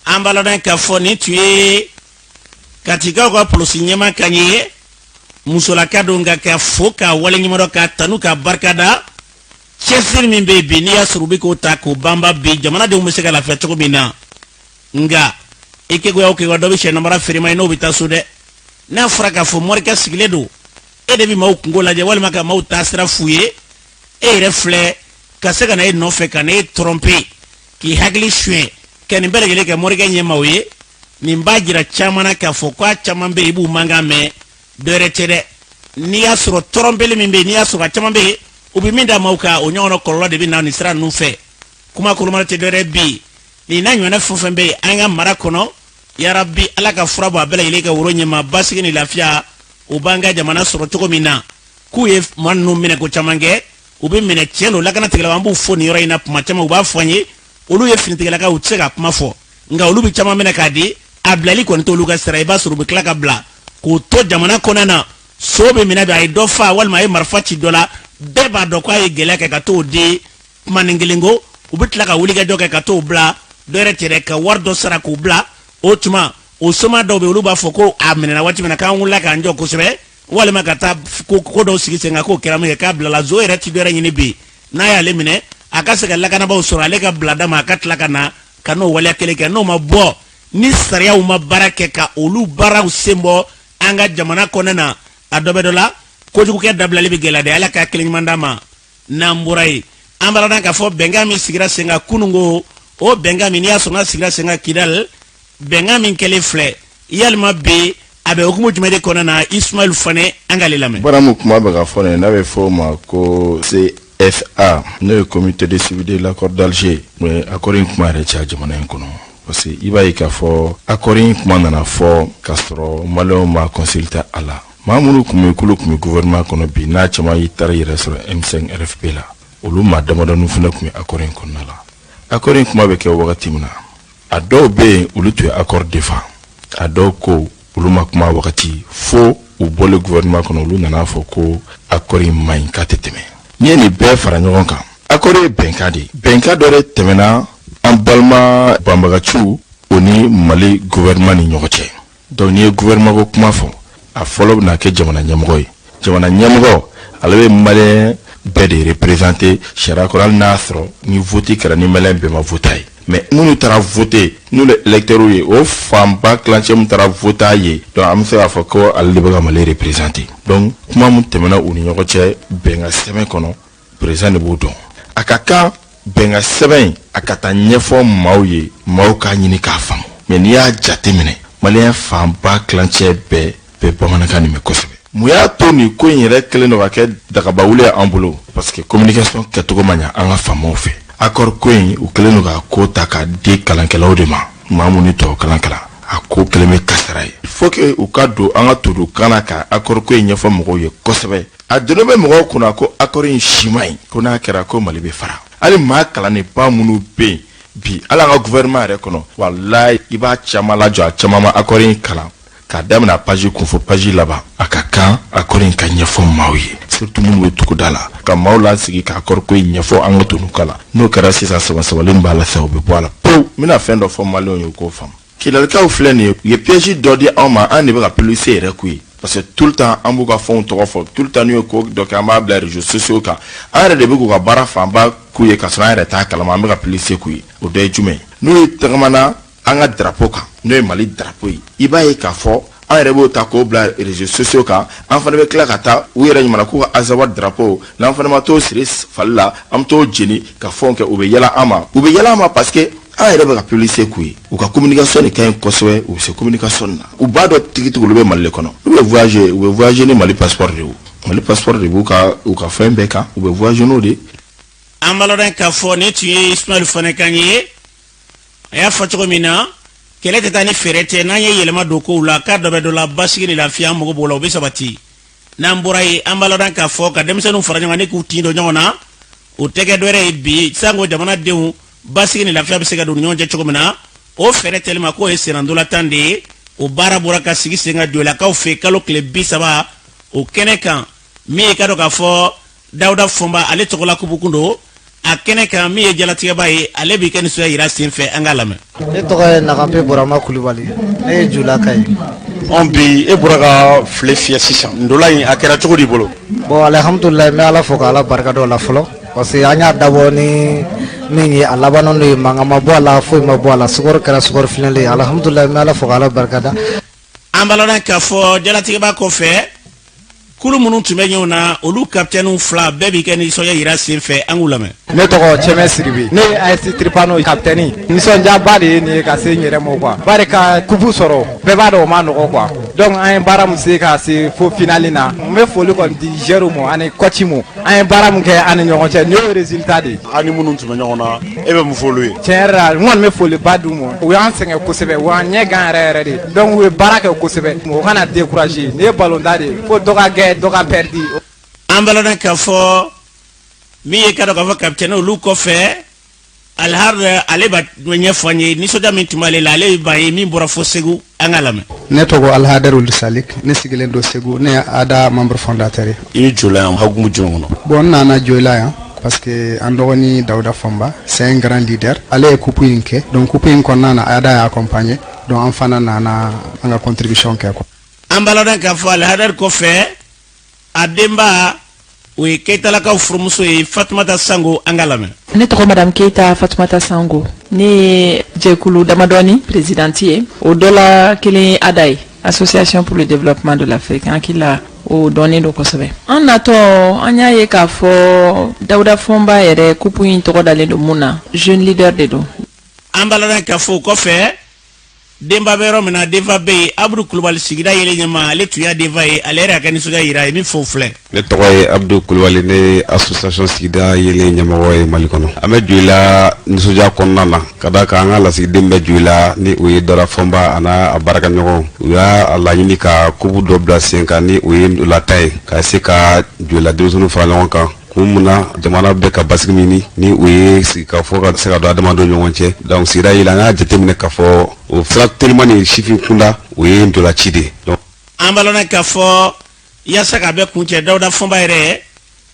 An b'a ladɔn k'a fɔ nin tun ye Katikaw ka polisi ɲɛma kan ye. Musolaka don, nka ka fo k'a waleɲuman dɔn, k'a tanu, k'a barikada, cɛsiri min bɛ yen bi, n'i y'a sɔrɔ u bɛ k'o ta k'o banba bi, jamanadenw bɛ se ka lafiya cogo min na. Nka i keguya o keguya, dɔ bɛ sɛ namara feere ma ye, n'o bɛ taa so dɛ. N'a fɔra k'a fɔ morikɛ sigilen don, e de bɛ maaw kunko lajɛ walima ka maaw taasira f'u ye, e yɛrɛ filɛ ka se ka na e nɔfɛ ka na e tromper, k'i hakili suɲɛ, ka nin bɛɛ lajɛlen kɛ morikɛ ɲɛmaaw ye. Nin b'a jira caman na k'a fɔ k'a caman bɛ yen, i b'u mankan mɛn, dɔwɛrɛ tɛ dɛ, n'i y'a sɔrɔ tromper min bɛ yen, n'i y'a sɔrɔ a caman bɛ yen, u bɛ min da maaw kan, o ɲɔgɔnna kɔlɔlɔ de bɛ na nin sira ninnu fɛ. Kuma kolomana tɛ dɔwɛrɛ bi, nin n'a ɲɔgɔnna fɛn o fɛn bɛ yen an ka mara kɔnɔ, yarabi Ala ka fura bɔ a bɛɛ lajɛlen ka woro ɲɛma, basigi ni lafiya o b'an ka jamana sɔrɔ cogo min na. K'u ye maa ninnu minɛ ko caman kɛ, u bɛ minɛ, tiɲɛ don, lakana tigilama, an b'u fo nin yɔrɔ in na. Kuma caman u b'a fɔ an ye, olu ye finitigilakaw, u tɛ se ka kuma fɔ, nka olu bɛ caman minɛ k'a di, a bilali kɔni t'olu ka sira. I b'a sɔrɔ u bɛ tila ka bila k'o to jamana kɔnɔna na. So bɛ minɛ bi, a ye dɔ fa walima a ye marifa ci dɔ la, bɛɛ b'a dɔn k'a ye gɛlɛya kɛ ka t'o di kumanin kelen ko, u bɛ tila ka wulikajɔ kɛ ka t'o bila dɔ yɛrɛ tɛ ka wari dɔ sara k'o bila. O tuma o soma dɔw bɛ, olu b'a fɔ ko a minɛna waati min na, k'an wulila k'an jɔ kosɛbɛ walima ka taa ko dɔw sigi sen kan, k'o kɛra min kɛ, k'a bilala. Zo yɛrɛ ti dɔ yɛrɛ ɲini bi, n'a y'ale minɛ, a ka se ka lakanabaaw sɔrɔ, ale ka bilada ma, a ka tila ka na ka n'o waleya kelen kɛ. N'o ma bɔ ni sariyaw ma baara kɛ ka olu baaraw sen bɔ an ka jamana kɔnɔna na, a dɔ bɛ dɔ la, kojugukɛ dabilali bɛ gɛlɛya dɛ. Ala ka kelen ɲuman d'a ma. N'an bɔra yen, an b'a dɔn k'a fɔ bɛnkan min sigira sen kan kununko, o bɛnkan min n'i y'a sɔrɔ n'a sigira sen kan Kidali, bɛnkan min kɛlen filɛ, yalima bi a bɛ hukumu jumɛn de kɔnɔna na? Ismaël Fane, an k'ale lamɛn.
Baara min kuma bɛ ka fɔ nin ye, n'a bɛ fɔ o ma ko CSA, n'o ye Comité de suivi de l'accord d'Alger, mais accord in kuma yɛrɛ caya jamana in kɔnɔ, parce que i b'a ye k'a fɔ accord in kuma nana fɔ k'a sɔrɔ maliyɛnw ma consulter a la. Maa minnu tun bɛ k'olu tun bɛ gouvernement kɔnɔ bi, n'a caman y'i taara yɛrɛ sɔrɔ M5 RFP la, olu maa damadɔni fana tun bɛ accord in kɔnɔna la. Accord in kuma bɛ kɛ wagati min na, a dɔw bɛ yen, olu tun ye accord défend, a dɔw ko olu ma kuma wagati fo u bɔlen gouvernement kɔnɔ, olu nana fɔ ko accord in man ɲi, k'a tɛ tɛmɛ. N'i ye nin bɛɛ fara ɲɔgɔn kan, accord ye bɛnkan de ye, bɛnkan dɔ de tɛmɛna an balima banbagaciw o ni Mali gouvernement ni ɲɔgɔn cɛ. Donc n'i ye gouvernement ko kuma fɔ, a fɔlɔ bɛna kɛ jamana ɲɛmɔgɔ ye. Jamana ɲɛmɔgɔ, ale bɛ maliyɛn bɛɛ de représenter sariya kɔnɔ, hali n'a sɔrɔ ni vote kɛra ni maliyɛn bɛɛ ma vote a ye. Mais minnu taara voter, n'olu ye électeurs ye, o fanba tilancɛ min taara voter a ye, donc an bɛ se k'a fɔ ko ale de bɛ ka Mali représenter. Donc kuma min tɛmɛna u ni ɲɔgɔn cɛ bɛnkan sɛbɛn kɔnɔ, président de b'o dɔn. A ka kan bɛnkan sɛbɛn in a ka taa ɲɛfɔ maaw ye, maaw k'a ɲini k'a faamu. Mais n'i y'a jateminɛ, maliyɛn fanba tilancɛ bɛɛ bɛ bamanankan nin mɛn kosɛbɛ. Mun y'a to nin ko in yɛrɛ kɛlen don ka kɛ dagabawuli ye an bolo? Parce que communication kɛcogo ma ɲa an ka faamaw fɛ. Accord ko in, u kɛlen don ka ko ta k'a di kalankɛlaw de ma, maa minnu ni tubabu kalan kalan, a ko kɛlen bɛ kasara ye. Il faut que u ka don an ka tubabukan na ka accord ko in ɲɛfɔ mɔgɔw ye kosɛbɛ. A donnen bɛ mɔgɔw kunna ko accord in si man ɲi, ko n'a kɛra ko Mali bɛ fara. Hali maa kalannenba minnu bɛ yen bi, hali an ka gouvernement yɛrɛ kɔnɔ, walayi, i b'a caman lajɔ, a caman ma accord in kalan k'a daminɛ page kun fo page laban. A ka kan accord in ka ɲɛfɔ maaw ye, surtout minnu bɛ togoda la, ka maaw lasigi ka accord ko in ɲɛfɔ an ka tubabukan la. N'o kɛra sisan, sama samali min b'a la sisan, o bɛ bɔ a la pewu. N bɛna fɛn dɔ fɔ maliyɛnw ye, u k'o faamu. Kidalikaw filɛ nin ye, u ye piège dɔ di anw ma, an de bɛ ka publicité yɛrɛ k'u ye, parce que tout le temps an b'u ka fɛnw tɔgɔ fɔ, tout le temps n'u ye ko dɔ kɛ, an b'a bila réseaux sociaux kan. An yɛrɛ de bɛ k'u ka baara fanba k'u ye, k'a sɔrɔ an yɛrɛ t'a kalama an bɛ ka publicité k'u ye. O dɔ ye jumɛn ye? N'u ye tagamana an ka drapeau kan, n'o ye Mali drapeau ye, i b'a ye k'a fɔ an yɛrɛ b'o ta k'o bila réseaux sociaux kan. An fana bɛ tila ka taa u yɛrɛ ɲuman k'u ka Azawad drapeau, n'an fana ma t'o siri fali la, an bɛ t'o jeni ka fɛnw kɛ. U bɛ yɛlɛ an ma, u bɛ yɛlɛ an ma, parce que an yɛrɛ bɛ ka publicité k'u ye. U ka communication de ka ɲi kosɛbɛ, u bɛ se communication na, u b'a dɔn tigitigi olu bɛ Mali de kɔnɔ. U bɛ voyager, u bɛ voyager ni Mali passeport de ye, o Mali passeport de b'u ka u ka fɛn bɛɛ kan, u bɛ voyager n'o de.
An b'a lɔn k'a fɔ nin tun ye Ismaël Fane kan ye. A y'a fɔ cogo min na, kɛlɛ tɛ taa ni fɛɛrɛ tɛ. N'an ye yɛlɛma don kow la, k'a dɔ bɛ dɔ la, basigi ni lafiya, an mago b'o la, o bɛ sabati. N'an bɔra yen, an b'a lɔn k'a fɔ ka denmisɛnninw fara ɲɔgɔn kan ni k'u tin don ɲɔgɔn na, o tɛ kɛ dɔwɛrɛ ye bi sanko jamanadenw basigi ni lafiya bɛ se ka don u ni ɲɔgɔn cɛ cogo min na. O fɛɛrɛ tɛlima k'o ye sennantolatan de ye. O baara bɔra ka sigi sen kan jolakaw fɛ kalo tile 30 o kɛnɛ kan. Min ye ka dɔn k'a fɔ Dawuda Fɔnba, ale tɔgɔla kubukun don a kɛnɛ kan, min ye jalatigɛba ye, ale b'i kɛ nisɔndiya yira sen fɛ. An k'a lamɛn.
Ne tɔgɔ ye Nakanpe Burama Kulubali, ne ye Julaka ye.
Anw bi e bɔra ka file fiyɛ sisan, ndola in a kɛra cogo di bolo?
Bon, alihamudulilayi, n bɛ Ala fo ka Ala barika da o la fɔlɔ, parce que an y'a dabɔ ni min ye, a laban n'o ye, mankan ma bɔ a la, foyi ma bɔ a la, score kɛra score final ye. Alihamudulilayi, n bɛ Ala fo ka Ala barika da.
An b'a lɔn k'a fɔ jalatigɛba kɔfɛ, kulu minnu tun bɛ ɲɔgɔn na, olu kapitɛniw fila bɛɛ b'i kɛ nisɔndiya yira sen fɛ. An k'u lamɛn.
Ne tɔgɔ Cɛmɛ Siribe, ne ye AS Tripano kapitɛni. Nisɔndiyaba de ye nin ye ka se n yɛrɛ ma quoi, bari ka coupe sɔrɔ, bɛɛ b'a dɔn o ma nɔgɔ quoi. Donc an ye baara min se ka se fo finale na, n bɛ foli kɔni di joueurs ma ani coach ma. An ye baara min kɛ an ni ɲɔgɔn cɛ, nin y'o résultat de ye.
An ni minnu tun bɛ ɲɔgɔn na, e bɛ mun fɔ olu ye?
Tiɲɛ yɛrɛ la, n kɔni bɛ foliba d'u ma. U y'an sɛgɛn kosɛbɛ, u y'an ɲɛ gan yɛrɛ yɛrɛ de. Donc u ye baara kɛ kosɛbɛ, u kana décourager. Nin ye ballon-tan de ye, fo dɔ ka gagner, dɔ ka perdu.
An b'a lɔn k'a fɔ min ye ka dɔn k'a fɔ kapitɛni olu kɔfɛ, Alihari, ale b'a ɲɛfɔ an ye nisɔndiya min tun b'ale la. Ale b'a ye min bɔra fo Segu, an k'a lamɛn.
Ne tɔgɔ Alhadarul Salik, ne sigilen don Segu, ne ye ADA membre fondateur ye.
I bɛ Joyila yan hukumu jumɛn kɔnɔ?
Bon, n nana Joyila yan parce que an dɔgɔnin Dawuda Fɔnba, c'est un grand leader, ale ye coupe in kɛ. Donc coupe in kɔnɔna na, ADA y'a accompagné, donc an fana nana an ka contribution kɛ quoi.
An b'a lɔn k'a fɔ Alihadari kɔfɛ, a denba, o ye Keyitalakaw furumuso ye, Fatumata Sango, an k'a lamɛn.
Ne tɔgɔ Madame Keyita Fatumata Sango, ne ye jɛkulu damadɔni présidente ye. O dɔ la kelen ye ADA ye, Association pour le développement de l'Afrique. An hakili la, o dɔnnen don kosɛbɛ. An natɔ, an y'a ye k'a fɔ Dawuda Fɔnba yɛrɛ, coupe in tɔgɔ dalen don mun na, jeune leader de don.
An b'a lɔn k'a fɔ o kɔfɛ, denba bɛ yɔrɔ min na, denfa bɛ yen, Abudu Kulubali, sigida yelen ɲɛma, ale tun y'a denfa ye. Ale yɛrɛ y'a ka nisɔndiya yira, a ye min fɔ, o filɛ.
Ne tɔgɔ ye Abudu Kulubali, ne ye association sigida yelen ɲɛmɔgɔ ye Mali kɔnɔ. An bɛ Joyila nisɔndiya kɔnɔna na, ka da kan an ka lasigiden bɛ Joyila, ni o ye Dawuda Fɔnba a n'a a baarakɛɲɔgɔnw. U y'a laɲini ka coupe dɔ bila sen kan, ni o ye ndolatan ye, ka se ka Joyila denmisɛnninw fara ɲɔgɔn kan. Kun mun na? Jamana bɛ ka basigi ɲini, ni o ye sigikafɔ ka se ka don adamadenw ɲɔgɔn cɛ. Donc sigida yelen, an y'a jateminɛ k'a fɔ o sira teliman ni sifin kunda, o ye ndolaci de ye.
An b'a lɔn k'a fɔ yaasa k'a bɛɛ kuncɛ, Dawuda Fɔnba yɛrɛ,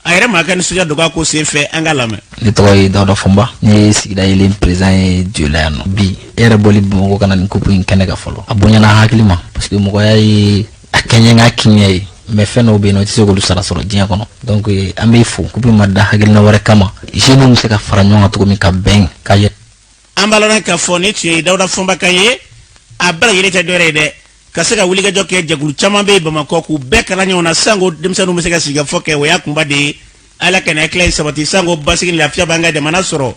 a yɛrɛ maa ka nisɔndiya dɔgɔ ko sen fɛ, an k'a lamɛn.
Ne tɔgɔ ye Dawuda Fɔnba, ne ye sigida yelen président ye Joyila yan nɔ. Bi e yɛrɛ bɔli Bamakɔ ka na nin coupe in kɛnɛ kan fɔlɔ, a bonyana hakili ma, parce que mɔgɔya ye a kɛɲɛ n'a kiɲɛ ye, mais fɛn dɔw bɛ yen nɔ, i tɛ se k'olu sara sɔrɔ diɲɛ kɔnɔ. Donc an b'i fo. Coupe ma da hakilina wɛrɛ kama, jeunes bɛ se ka fara ɲɔgɔn kan cogo min ka bɛn ka yɛ.
An b'a lɔn k'a fɔ nin tun ye Dawuda Fɔnba kan ye. A bɛɛ lajɛlen tɛ dɔwɛrɛ ye dɛ, ka se ka wulikajɔ kɛ. Jɛkulu caman bɛ yen Bamakɔ, k'u bɛɛ kala ɲɔgɔn na sanko denmisɛnninw bɛ se ka sigikafɔ kɛ, o y'a kunba de ye. Ala ka na tila in sabati sanko basigi ni lafiya b'an ka jamana sɔrɔ.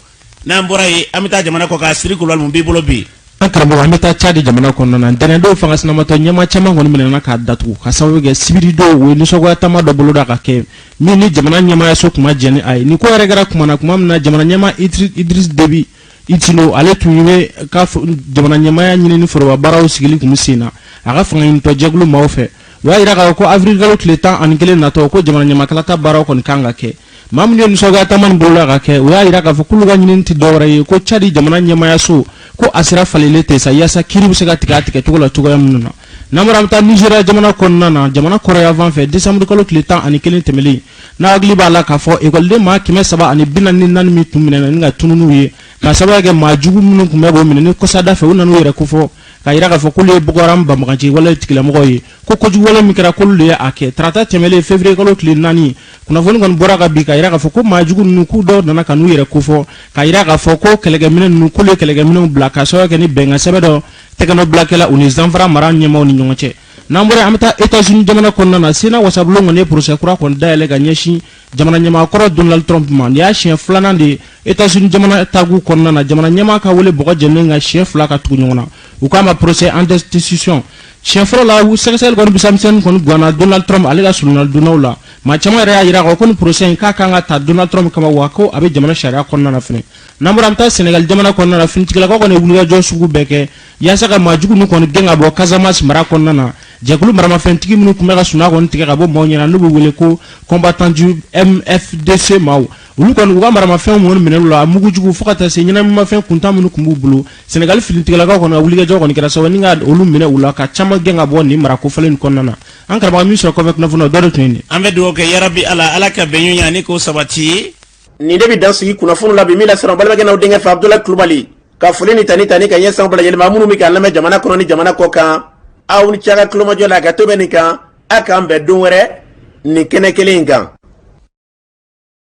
N'an bɔra yen, an bɛ taa jamana kɔ kan. Siri Kulubali, mun b'i bolo bi?
An karamɔgɔ, an bɛ taa Cadi jamana kɔnɔna na. Ntɛnɛndon, fanga sinamatɔ ɲɛmaa caman kɔni minɛna k'a datugu ka sababu kɛ sibiridon u ye nisɔngoya taama dɔ boloda ka kɛ min ni jamana ɲɛmaayaso tun ma jɛn ni a ye. Nin ko yɛrɛ kɛra kuma na, kuma min na jamana ɲɛmaa Idris Debi Itino, ale tun bɛ ka jamana ɲɛmaaya ɲinini foroba baaraw sigili tun bɛ sen na a ka fanga ɲinitɔ jɛkulu maaw fɛ. U y'a jira k'a fɔ ko avril kalo tile 11 natɔ, ko jamana ɲɛmaakalata baaraw kɔni kan ka kɛ. Maa minnu ye nisɔngoya taama nin boloda ka kɛ, u y'a jira k'a fɔ k'olu ka ɲinini tɛ dɔwɛrɛ ye ko Cadi jamana ɲɛmaayaso ko a sira falenlen tɛ sa, yaasa kiiri bɛ se ka tigɛ a tigɛcogo la cogoya minnu na. N'an bɔra, an bɛ taa Nizeriya jamana kɔnɔna na, jamana kɔrɔyanfan fɛ. Décembre kalo tile 11 tɛmɛlen, n'a hakili b'a la k'a fɔ ekɔliden maa 344 min tun minɛna ni ka tunun'u ye ka sababu kɛ maa jugu minnu tun bɛ k'o minɛ ni kɔsada fɛ, u nan'u yɛrɛ kofɔ k'a jira k'a fɔ k'olu ye Boko Haram banbaganci wale tigilamɔgɔw ye, ko kojugu wale min kɛra, k'olu de ye a kɛ. Tarata tɛmɛlen, février kalo tile 4, kunnafoni kɔni bɔra ka bin k'a jira k'a fɔ ko maa jugu ninnu, k'u dɔw nana ka n'u yɛrɛ kofɔ k'a jira k'a fɔ ko kɛlɛkɛminɛ ninnu, k'olu ye kɛlɛkɛminɛw bila ka sababu kɛ ni bɛnkan sɛbɛn dɔ tɛgɛnɔbila kɛla u ni Zamfara mara ɲɛmaaw ni ɲɔgɔn cɛ. N'an bɔra, an bɛ taa États-Unis jamana kɔnɔna na. Sénat wasabulon kɔni ye procès kura kɔni dayɛlɛ ka ɲɛsin jamana ɲɛmaa kɔrɔ Donald Trump ma. Nin y'a siɲɛ filanan de ye États-Unis jamana tagu kɔnɔna na, jamana ɲɛmaa ka wele bɔgɔ jɛnen kan siɲɛ fila ka tugu ɲɔgɔn na. U k'a ma procès en destitution. Siɲɛ fɔlɔ la, sɛgɛsɛgɛli kɔni bisamisɛnnin kɔni ganna Donald Trump ale ka solonadonnaw la. Maa caman yɛrɛ y'a jira k'a fɔ ko nin procès in k'a kan ka ta Donald Trump kama, wa ko a bɛ jamana sariya kɔnɔna na fɛnɛ. N'an bɔra, an bɛ taa Sénégal jamana kɔnɔna na. Finitigilakaw kɔni ye wulikajɔ sugu bɛɛ kɛ yaasa ka maa jugu ninnu kɔni gɛn ka bɔ Casamance mara kɔnɔna na. Jɛkulu maramafɛntigi minnu tun bɛ ka sunaa kɔni tigɛ ka bɔ maaw ɲɛna, n'u bɛ wele ko combattant du MFDC maaw, olu kɔni u ka maramafɛnw kɔni minɛn'u la, mugujugu fo ka taa se ɲɛnaminimafɛn kuntan minnu tun b'u bolo. Sénégal finitigilakaw kɔni ka wulikajɔ kɔni kɛra sababu ni ka olu minɛ u la, ka caman gɛn ka bɔ nin mara kofɔlen nin kɔnɔna na. An karamɔgɔ, min sɔrɔ kɔfɛ kunnafoni, o dɔ de tun ye nin.
An bɛ dugawu kɛ, yarabi Ala, Ala ka bɛnɲɔgɔnya ni k'o sabati.
Nin de bɛ dan sigi kunnafoni la bi, min lasera balimakɛ n'aw denkɛ fɛ, Abudulayi Kulubali. Ka foli ni tani tani ka ɲɛsin aw bɛɛ lajɛlen ma, minnu bɛ k'an lamɛn jamana kɔnɔ ni jamana kɔ kan. Aw ni ce a ka tulomajɔ la, hakɛto bɛ nin kan. A k'an bɛn don wɛrɛ nin kɛnɛ kelen in kan.